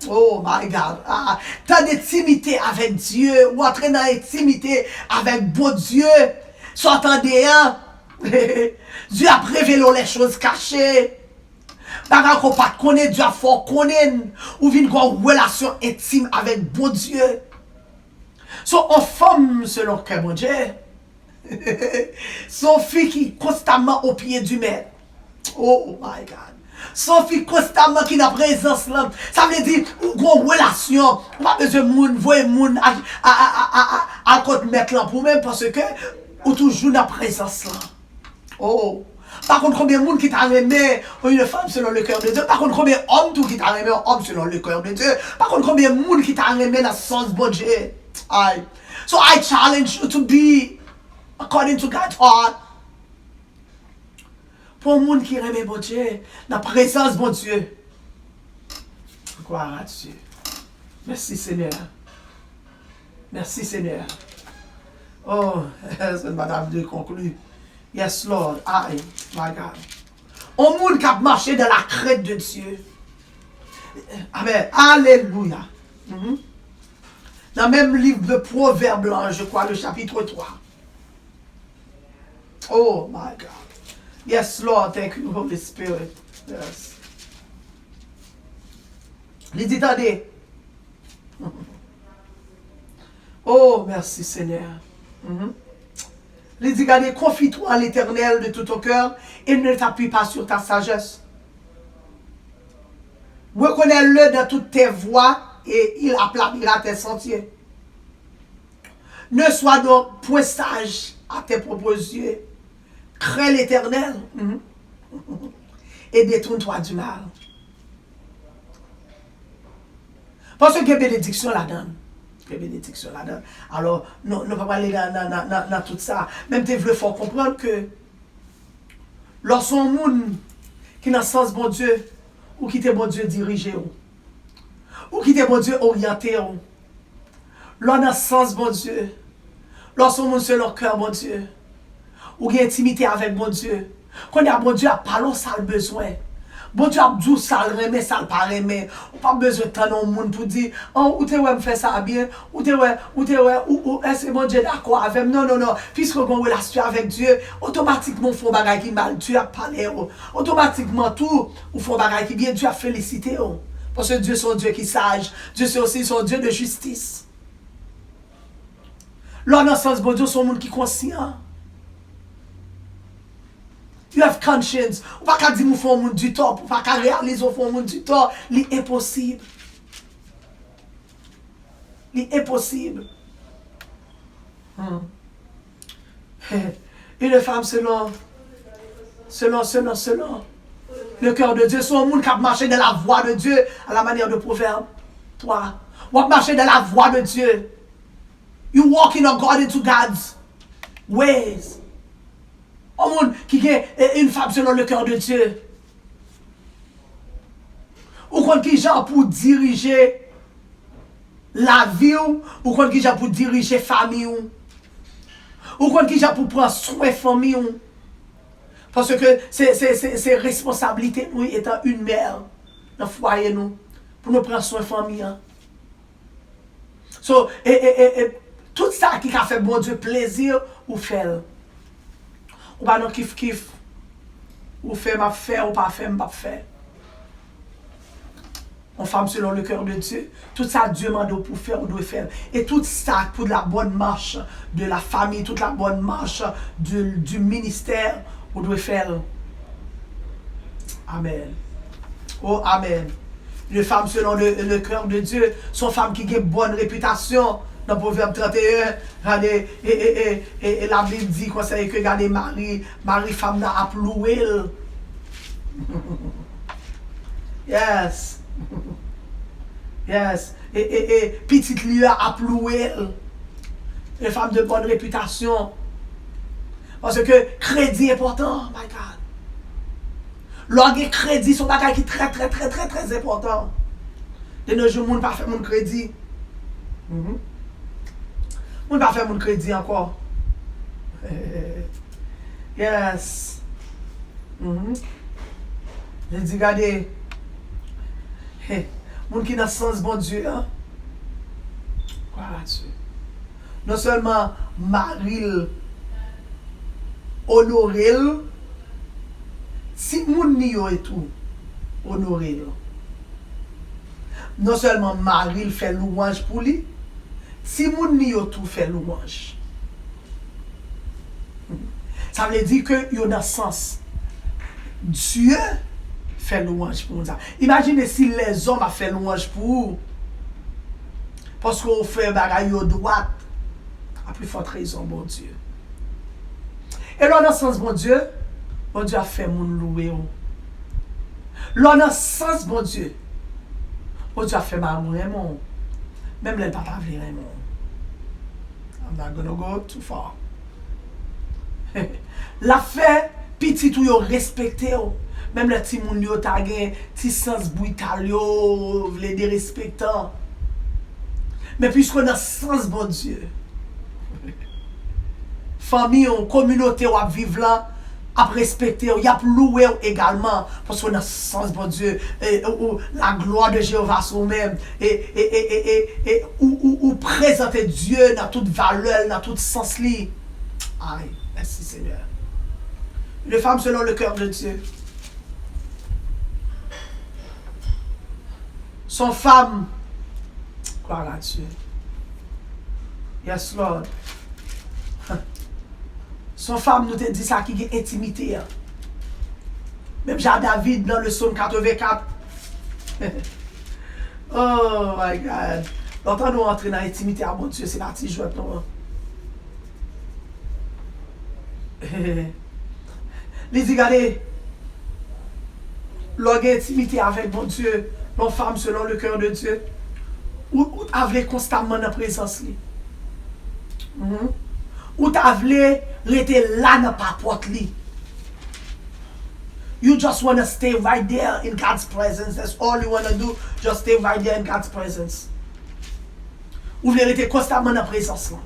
Oh my God. Ah, tan entimite avèk Dye. Ou antre nan entimite avèk Bondye. Sa w tande an, Dye ap revele w les choses cachées. Bagay ke w pa t konnen, Dye ap fè w konnen l. Ou vin gen yon relasyon entim avèk Bondye. So, on fanm selon kè Bondye. Se yon fi ki konstamman o pye di mèt. Oh my God. Se yon fi konstamman ki nan prezans lan. Sa vle di, ou gon relasyon. Ou pa bezwen moun, voye moun al, al, al, al, al, al kot mèt lan pou menm, paske ou toujou nan prezans lan. Oh. Pa konn konbyen moun ki ta renmen une femme selon le cœur de Dieu. Pa konn konbyen òm tou ki ta renmen yon òm selon le cœur de Dieu. Pa konn konbyen moun ki ta renmen nan sans Bondye. Ay. So I challenge you to be according to God's heart. Pou yon moun ki renmen Bondye, nan prezans Bondye. Gloire à Dieu. Mèsi, Senyè. Mèsi, Senyè. Oh, se pa ta vle konkli. Yes, Lord. Ay, my God. On moun k ap mache dans la crainte de Dieu. Amen. Alelouya. Mhm. Nan menm liv de Pwovèb lan, je crois, le chapitre trois. Oh my God. Yes, Lord. Thank you, Holy Spirit. Yes. Li di, tande. Oh, merci, Seigneur. Mhm. Li di, gade, confie-toi à l'Éternel de tout ton cœur et ne t'appuie pas sur ta sagesse. Reconnais-le dans toutes tes voies et il aplanira tes sentiers. Ne sois donc point sage à tes propres yeux. Crains l'Éternel, mhm, et détourne-toi du mal. Paske gen benediksyon ladan l. Gen benediksyon ladan l. Alò, nou, nou pa prale nan, nan, nan, nan, nan tout sa. Men m te vle fè w konprann ke lè w se yon moun ki nan sans Bondye, ou kite Bondye dirije w. Ou kite Bondye oryante w. Lè w nan sans Bondye, lè w se yon moun selon kè Bondye, ou gen entimite avèk Bondye. Kounye a, Bondye ap pale w sa l bezwen. Bondye ap di w sa l renmen, sa l pa renmen. Ou p ap bezwen tann yon moun pou di, an, ou te wè m fè sa byen, ou te wè, ou te wè, ou, ou, èske Bondye dakò avè m? Non, non, non. Piske w gen yon relasyon avèk Dye, otomatikman w fè yon bagay ki mal, Dye ap pale w. Otomatikman tou, ou fè yon bagay ki byen, Dye ap felisite w. Paske Dye se yon Dye ki saj. Dye se osi se yon Dye de jistis. Lè w nan sans Bondye, w se yon moun ki konsyan. You have conscience. Ou pa ka di m ou fè yon moun di tò, ou pa ka reyalize w fè yon moun di tò. Li enposib. Li enposib. Hmm. Une femme selon, selon, selon, selon le cœur de Dieu. Se yon moun k ap mache dans la voie de Dieu, à la manière de Proverbe trois. W ap mache dans la voie de Dieu. You walking according to God's ways. Yon moun ki gen, eh, une femme selon le cœur de Dieu. Ou konn kijan pou dirije lavi w, ou konn kijan pou dirije fanmi w. Ou konn kijan pou pran swen fanmi w. Paske se, se, se, se responsablite nou, etan une mère, nan fwaye nou, pou nou pran swen fanmi an. So, e, e, e, e, tout sa ki ka fè Bondye plezi, ou fè l. Ou pa nan kif kif. Ou fè, m ap fè, ou pa fè, m p ap fè. On femme selon le cœur de Dieu. Tout sa Dye mande w pou fè, ou dwe fè l. E tout sa pou la bonne marche de la famille, toute la bonne marche du, du ministère, ou dwe fè l. Amen. Oh, amen. Une femme selon le, le cœur de Dieu, se yon fanm ki gen bòn repitasyon. Nan Pwovèb trannteyen, gade, e, e, e, e, e Labib di konsa ke gade mari, mari fanm nan ap louwe l. Yes. Yes. E, e, e pitit li a ap louwe l. Une femme de bonne réputation. Paske kredi enpòtan, my God. Lè w gen kredi, se yon bagay ki trè, trè, trè, trè, trè enpòtan. De nos jours, moun pa fè moun kredi. Mhm. Moun pa fè moun kredi ankò. Yes. Mhm. Li di, gade, he, moun ki nan sans Bondye an, gloire à Dieu. Non sèlman mari l onore l, timoun li yo tou onore l. Non sèlman mari l fè louwanj pou li, timoun li yo tou fè louwanj. Sa vle di ke yo nan sans. Dye fè louwanj pou moun sa. Imajine si lèzòm ap fè louwanj pou ou, paske w fè bagay yo dwat, a pli fòt rezon Bondye. E lè w nan sans Bondye, Bondye ap fè moun louwe w. Lè w nan sans Bondye, Bondye ap fè mari w renmen w, menm lè l pa ta vle renmen w. I'm not gonna go too far. L ap fè pitit ou yo respekte w, menm lè timoun yo ta gen ti sans brital, yo vle derespektan. Men piske w nan sans Bondye, fanmi w, kominote w ap viv lan ap respekte w, y ap louwe w egalman, paske w nan sans Bondye, e, ou, ou, la gloire de Jéhovah sou ou menm, e, e, e, e, e, e ou, ou, ou prezante Dye nan tout valè l, nan tout sans li. Ay, mèsi Senyè. Une femme selon le cœur de Dieu. Se yon fanm. Gloire à Dieu. Yes, Lord. Se yon fanm, nou te di sa, ki gen entimite an. Menm jan David nan le Sòm katrevenkat. Oh my God. Lè w tande w antre nan entimite a Bondye, se pa ti jwèt non. Li di, gade, lè w gen entimite avèk Bondye, yon fanm selon le cœur de Dieu, ou, ou ta vle konstamman nan prezans li. Mhm. Ou ta vle rete la nan papòt li. You just wanna stay right there in God's presence. That's all you wanna do. Just stay right there in God's presence. Ou vle rete konstamman nan prezans lan.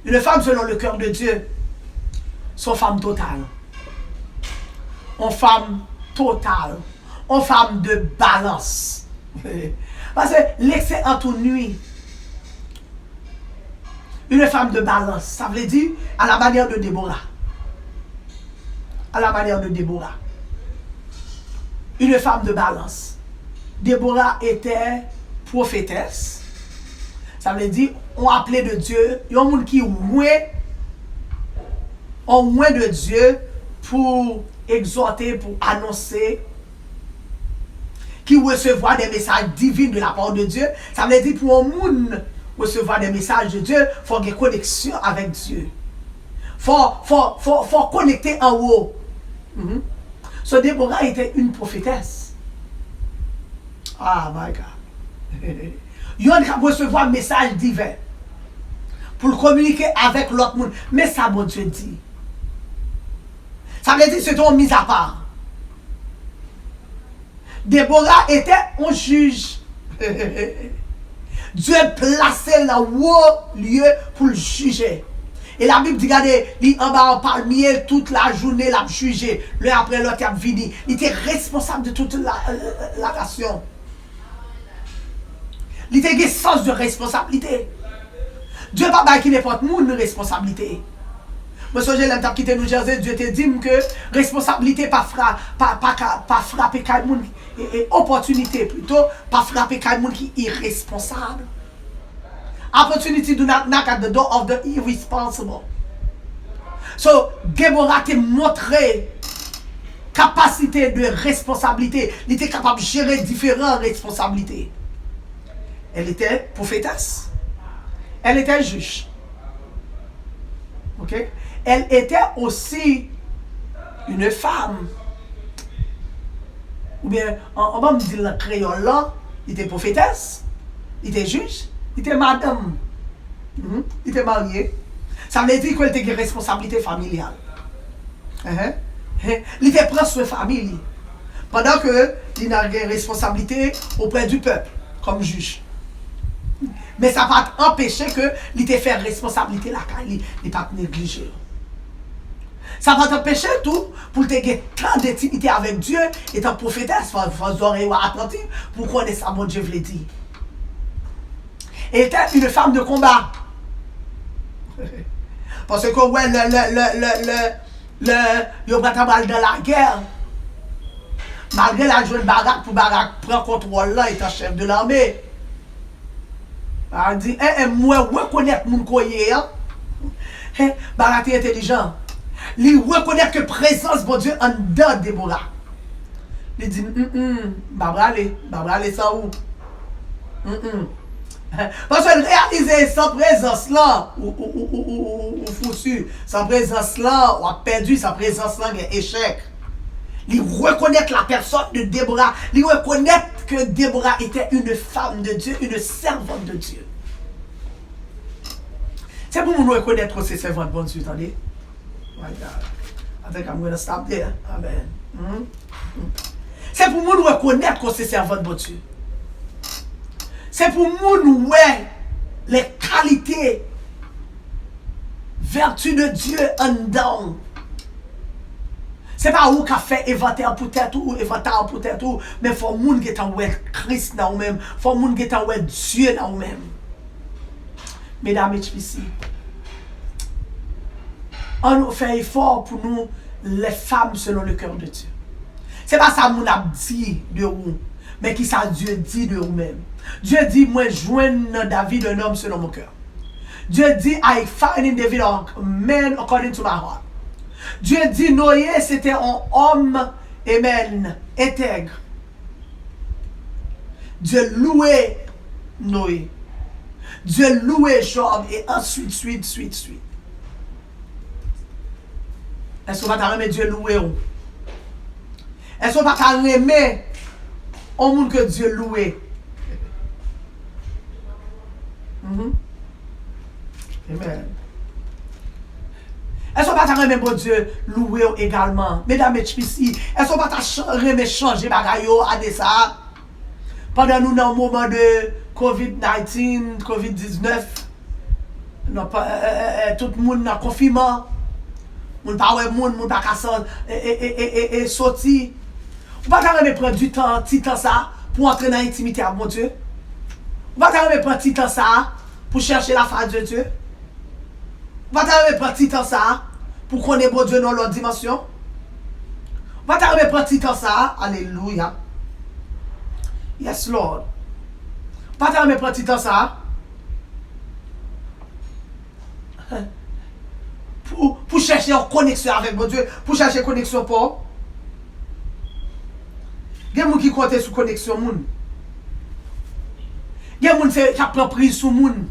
Une femme selon le cœur de Dieu, se yon fanm total. Yon fanm total. Yon fanm de balans. Paske l'excès en tout nuit. Une femme de balance, sa vle di, à la manière de Déborah. À la manière de Déborah. Une femme de balance. Déborah était prophétesse. Sa vle di, yon aple de Dye, yon moun ki wen, yon wen de Dye pou egzòte, pou anonse, ki resevwa de mesaj divin de la part de Dieu. Sa vle di pou yon moun resevwa de mesaj de Dieu, fò gen koneksyon avèk Dye. Fò, fò, fò, fò konekte anwo. Mhm. So, Déborah était une prophétesse. Ah, my God. Youn k ap resevwa mesaj diven pou l kominike avèk lòt moun. Men sa Bondye di. Sa vle di, se te yon mizapa. Déborah était yon jij. Dye plase l nan wo lye pou l jije. E Labib di, gade, li anba yon palmye, tout lajounen l ap jije. Len apre lòt, y ap vini. Li te responsab de tout la, la, la nasyon. Li te gen sans de responsablite. Dye pa bay ki nenpòt moun responsablite. Mwen sonje lè m t ap kite New Jersey, Dye te di m ke responsablite pa fra-, pa, pa ka, pa frape kay moun, e, e, opòtinite pito, pa frape kay moun ki iresponsab. Opportunity do not knock at the door of the irresponsible. So, Déborah te montre kapasite de responsablite. Li te kapab jere diferan responsablite. Elle était prophétesse. Elle était juge. Ok? Elle était aussi une femme. Oubyen, an, an ban m di l nan kreyòl lan, li te pwofetès, li te jij, li te madanm. Mhm. Li te marye. Sa vle di ke l te gen responsablite familyal. Enhen. Hen. Li te pran swen fanmi li. Pandan ke li nan gen responsablite oprè di pèp kòm jij. Men sa pa t anpeche ke li te fè responsablite lakay li, li pa t neglije yo. Sa pa t anpeche tou pou l te gen tan dentimite avèk Dye, etan pwofetès, fò, fò zòrèy ou atantif pou w konnen sa Bondye vle di. Elle était une femme de combat. Paske w wè lè, lè, lè, lè, lè, lè yo pral ta pral dan lagè, malgre l al jwenn Barak pou Barak pran kontwòl lan etan chèf de lame, Barak di, en, en, mwen rekonèt moun ke w ye an. Hen, Barak te entèlijan. Li rekonèt ke prezans Bondye anndan Debora. Li di, m, m, m pa prale, m pa prale san ou. Mm, mm. Paske l reyalize san prezans lan, ou, ou, ou foutu. San prezans lan, w ap pèdi. San prezans lan, gen echèk. Li rekonèt la pèsòn de Debora. Li rekonèt ke Debora était une femme de Dieu, une servante de Dieu. Se pou moun rekonèt ke w se sèvant Bondye, tande. My God. I think I'm gonna stop there. Amen. Hmm? Se pou moun rekonèt ke w se sèvant Bondye. Se pou moun wè les qualités, vertu de Dieu anndan w. Se pa ou k ap fè envantè pou tèt ou, envantè pou tèt ou, men fò moun gentan wè Kris nan ou menm, fò moun gentan wè Dye nan ou menm. Medam H B C, ann nou fè efò pou nou les femmes selon le cœur de Dieu. Se pa sa moun ap di de ou, men ki sa Dye di de ou menm. Dye di, mwen jwenn nan David un homme selon mon cœur. Dye di, I find in David a man according to my heart. Dye di, Noye se te yon òm, amen, entèg. Dye louwe Noye. Dye louwe Jòb, e answit, swit, swit, swit. Èske w pa ta renmen Dye louwe w? Èske w pa ta renmen yon moun ke Dye louwe? Mhm. Amen. Èske w pa ta renmen Bondye louwe w egalman? Medam H B C, èske w pa ta chan-, renmen chanje bagay yo ane sa a? Pandan nou nan moman de covid nineteen, covid diznèf, nan pa, e, e, e, e, tout moun nan konfinman, moun pa wè moun, moun pa ka san-, e, e, e, e, e, e, soti. Ou pa ta renmen pran di tan, ti tan sa pou antre nan entimite ak Bondye? Ou pa ta renmen pran ti tan sa pou chèche la face de Dieu? Ou pa ta renmen pran ti tan sa pou konnen Bondye nan yon lòt dimansyon? Ou pa ta renmen pran ti tan sa? Alelouya. Yes, Lord. Ou pa ta renmen pran ti tan sa pou, pou chèche yon koneksyon avèk Bondye, pou chèche koneksyon pa w? Gen moun ki konte sou koneksyon moun. Gen moun se k ap pran priz sou moun.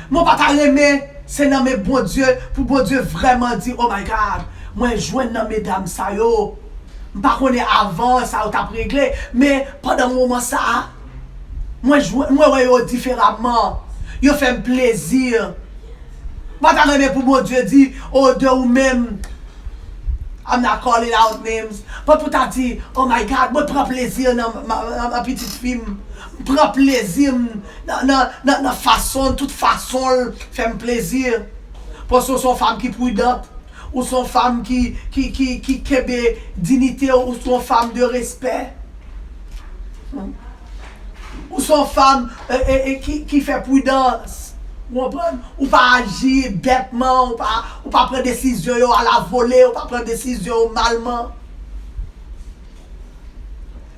Men w pa ta renmen se nan men Bondye, pou Bondye vrèman di, oh my God, mwen jwenn nan medam sa yo. M pa konnen avan sa yo t ap regle, men pandan moman sa a, mwen jwenn, mwen wè yo diferaman. Yo fè m plezi. Ou pa ta renmen pou Bondye di, oh, de ou menm, I'm not calling out names, but pou ta di, oh my God, mwen pran plezi nan, nan, nan, nan pitit fi m. M pran plezi m nan, nan, nan, nan fason, tout fason l fè m plezi. Paske w se yon fanm ki pridant. Ou se yon fanm ki, ki, ki, ki kenbe diyite w, ou se yon fanm de respè. Ou se yon fanm, e, e, e, ki, ki fè pridans. Ou konprann? Ou pa aji bètman, ou pa, ou pa pran desizyon yo alavole, ou pa pran desizyon yo malman.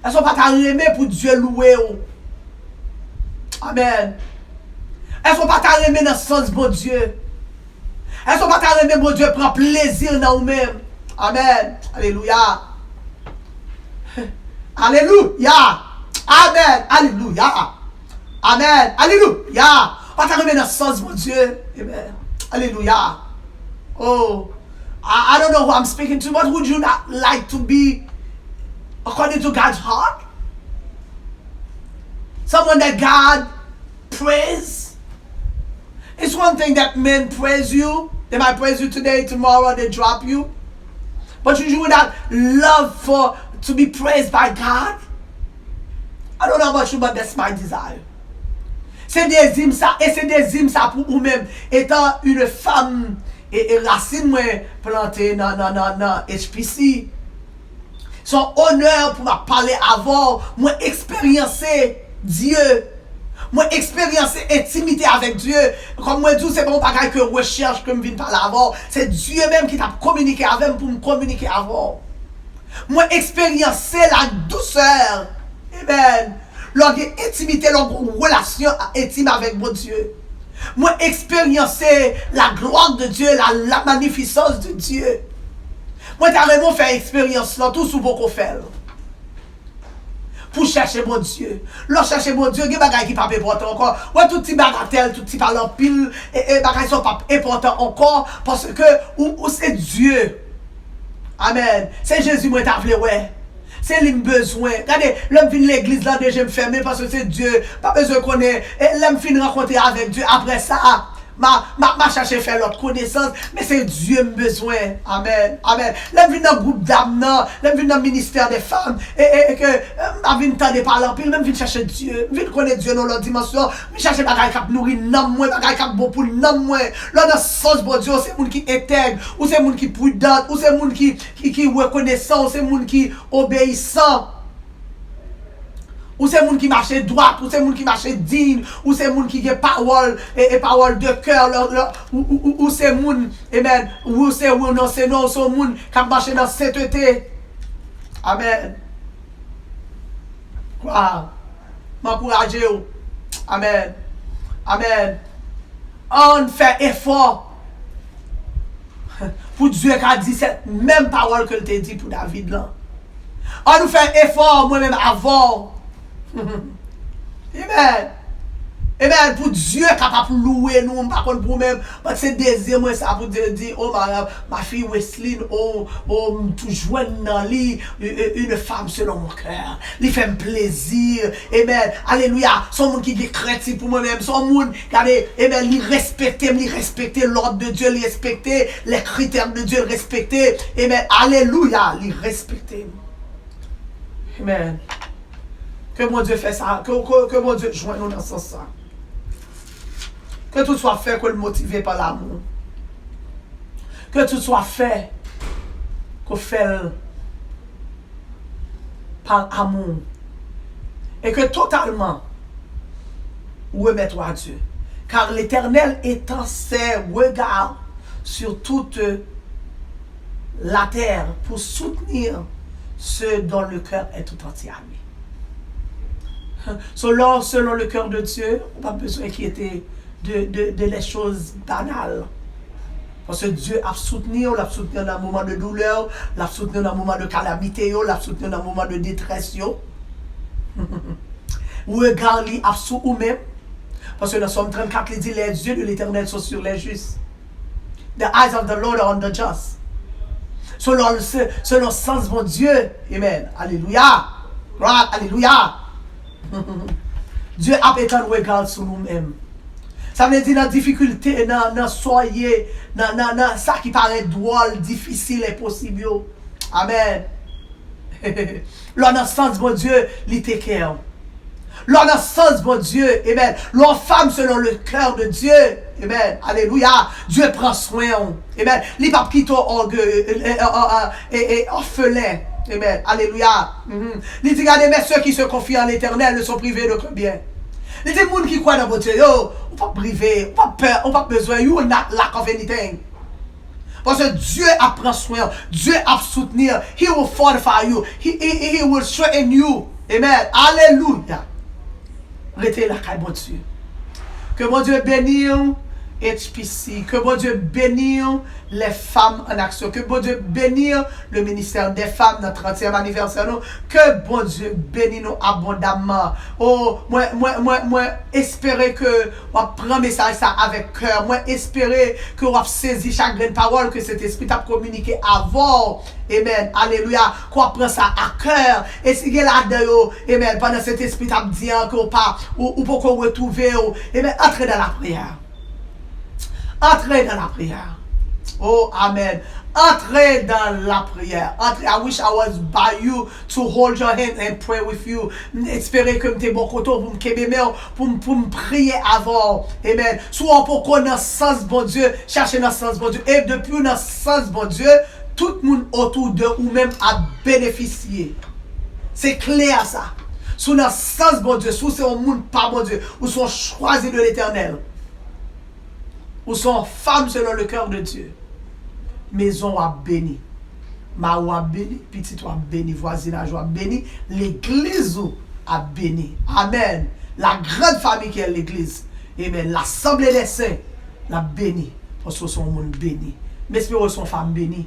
Èske w pa ta renmen pou Dye louwe w? Amèn. Èske w pa ta renmen nan sans Bondye? Èske w pa ta renmen Bondye pran plezi nan ou menm? Amen. Alelouya. Alelouya. Amen. Alelouya. Amen. Alelouya. Ou ta renmen nan sans Bondye. Amen. Alelouya. Oh, I, I don't know who I'm speaking to, but would you not like to be according to God's heart? Someone that God praise. It's one thing that men praise you. They might praise you today, tomorrow they drop you. But you, you would not love for to be praised by God. I don't know about you, but that's my desire. Se dezi m sa, e se dezi m sa pou ou menm. Etan une femme, e, e rasin mwen plante nan, nan, nan, nan H P C. Se yon onè pou m ap pale avè w. Mwen eksperyanse Dye. Mwen eksperyanse entimite avèk Dye. Kòm mwen di w, se pa yon bagay ke rechèch ke m vin pale avè w. Se Dye menm ki t ap kominike avè m pou m kominike avè w. Mwen eksperyanse la dousè. Amen. Lè w gen entimite, lè w gen yon relasyon entim avèk Bondye. Mwen eksperyanse la gloire de Dieu, la, la magnificence de Dieu. Mwen ta renmen w fè eksperyans lan tou si w poko fè l. Pou chèche Bondye. Lè w chèche Bondye, gen bagay ki p ap enpòtan ankò. Wè tout ti bagatèl, tout ti pale anpil, e, e bagay sa yo p ap enpòtan ankò, paske ou, ou se Dye. Amen. Se Jezi mwen ta vle wè. Se li m bezwen. Gade, lè m vin legliz la, de je m fèmen paske se Dye. Pa bezwen konnen. E lè m fin rankontre avèk Dye, apre sa, ma, ma, ma chache fè lòt konesans. Men se Dye m bezwen. Amen. Amen. Lè m vin nan gwoup dam nan, lè m vin nan ministè de fanm, e, e, e ke, e, m pa vin tande pale anpil, men m vin chache Dye. M vin konnen Dye nan lòt dimansyon. M chache bagay k ap nouri nanm mwen, bagay k ap bon pou nanm mwen. Lè w nan sans Bondye, ou se moun ki entèg, ou se moun ki pridan, ou se moun ki, ki, ki rekonesan, ou se moun ki obeyisan. Ou se moun ki mache dwat, ou se moun ki mache diy, ou se moun ki gen pawòl, e, e pawòl de kè, lè, lè, ou, ou, ou, ou se moun, amen, ou se renonse non, ou se yon moun k ap mache nan sentete. Amen. Kwa. M ankouraje w. Amen. Amen. Ann fè efò pou Dye ka di se menm pawòl ke l te di pou David lan. Ann nou fè efò, mwen menm avè w. Amen. Amen. Pou Dye kapab louwe nou, m pa konn pou ou menm, but se dezi mwen sa pou Dye di, oh, ma, ma fille Wesline, oh, oh, m tou jwenn nan li, une femme selon mon cœur. Li fè m plezi. Amen. Alelouya. Se yon moun ki gen krenti pou mwen menm. Se yon moun, gade, amen, li respekte m, li respekte l'ordre de Dieu, li respekte les critères de Dieu, li respekte. Amen. Alelouya. Li respekte m. Amen. Ke Bondye fè sa. Ke, ke, ke Bondye jwenn nou nan sans sa. Que tout soit fait, que le motivé par l'amour. Que tout soit fait, que fait par amour. Et que totalement remettre à Dieu. Car l'Éternel étend ses regards sur toute la terre pour soutenir ceux dont le cœur est tout entier à lui. So, lè w selon le cœur de Dieu, ou pa bezwen enkyete de, de, de les choses banales. Paske Dye ap soutni w, l ap soutni w nan moman de doulè w, l ap soutni w nan moman de kalamite yo, l ap soutni w nan moman de detrès yo. Rega li ap sou ou menm. Paske nan Sòm trannkat, li di, les yeux de l'Éternel sont sur les justes. The eyes of the Lord are on the just. Selon, se- selon sans Bondye. Amen. Alelouya. Gloire, alelouya. Dye ap etann rega l sou nou menm. Sa vle di nan difikilte, nan, nan sa w ye, nan, nan, nan sa ki parèt dwòl, difisil, enposib yo. Amen. Lè w nan sans Bondye, li take care w. Lè w nan sans Bondye, amen. Lè w femme selon le cœur de Dieu, amen. Alelouya. Dye pran swen w. Amen. Li p ap kite w ògeye, e, e, e, e, e, e, òfelen. Amen. Alelouya. Mhm. Li di, gade, mais ceux qui se confient en l'Éternel ne sont privés d'aucun bien. Li di, moun ki kwè nan Bondye yo, ou p ap prive, ou p ap pè, ou p ap bezwen, you will not lack of anything. Paske Dye ap pran swen w, Dye ap soutni w. He will fortify you. He, he, he will strengthen you. Amen. Alelouya. Rete lakay Bondye. Ke Bondye beni w. H P C. Que Bondye bénisse les femmes en action. Que Bondye bénisse le ministère des femmes nan trantèm anivèsè nou. Que Bondye bénisse nou abondamman. Oh, mwen, mwen, mwen, mwen espere ke w ap pran mesaj sa avèk kè. Mwen espere ke w ap sezi chak grenn pawòl ke Sentespri t ap kominike avè w. Amen. Alelouya. Ke w ap pran sa a kè. E si gen ladan yo, amen, pandan Sentespri t ap di an ke w pa, ou, ou poko retwouve w, amen, antre nan lapriyè. Antre nan lapriyè. Oh, amen. Antre nan lapriyè. Antre. I wish I was by you to hold your hand and pray with you. M espere ke m te bò kote w pou m kenbe men w, pou m, pou m priye avè w. Amen. Si w poko nan sans Bondye, chache nan sans Bondye. E depi w nan sans Bondye, tout moun otou de ou menm ap benefisye. Se klè sa. Si w nan sans Bondye, si w se yon moun pa Bondye, ou se yon chwazi de Letènèl, ou se yon fanm selon le cœur de Dieu, mezon w ap beni. Mari w ap beni, pitit w ap beni, vwazinaj w ap beni, legliz ou ap beni. Amen. La grande famille qui est l'église. Amen. L'assemblée des saints, l ap beni. Paske w se yon moun beni. M espere w se yon fanm beni.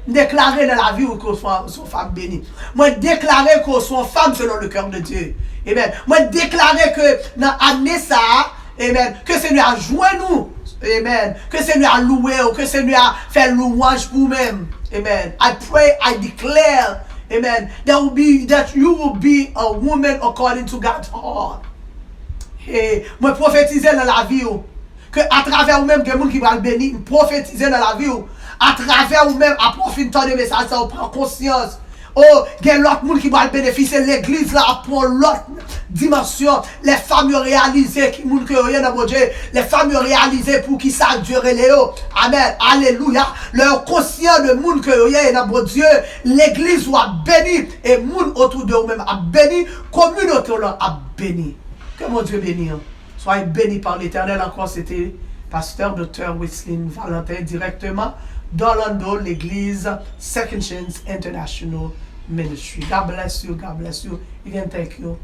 M deklare nan lavi w ke w se yon fanm beni. Mwen deklare ke w se yon fanm selon le cœur de Dieu. Amen. Mwen deklare ke nan ane sa a, amen, ke Senyè a jwenn ou. Amen. Ke Senyè a louwe w, ke Senyè a fè lwanj pou ou menm. Amen. I pray, I declare, amen, that will be, that you will be a woman according to God's heart. Hey, mwen pwofetize nan lavi w ke atravè ou menm gen moun ki pral beni. M pwofetize nan lavi w, atravè ou menm, apre w fin tande mesaj sa, ou pran konsyans. Oh, gen lòt moun ki pral benefisye, legliz la ap pran lòt dimansyon. Lè fanm yo reyalize ki moun ke yo ye nan Bondye, lè fanm yo reyalize pou ki sa Dye rele yo. Amen. Alelouya. Lè yo konsyan de moun ke yo ye nan Bondye, legliz ou ap beni, e moun otou de ou menm ap beni, kominote w lan ap beni. Ke Bondye beni w. Soyez bénis par l'Éternel. Encore, c'était Pasteur Docteur Weslin Valentin, directement d'Orlando, l'église Second Chance International Ministry. God bless you, God bless you. Again, thank you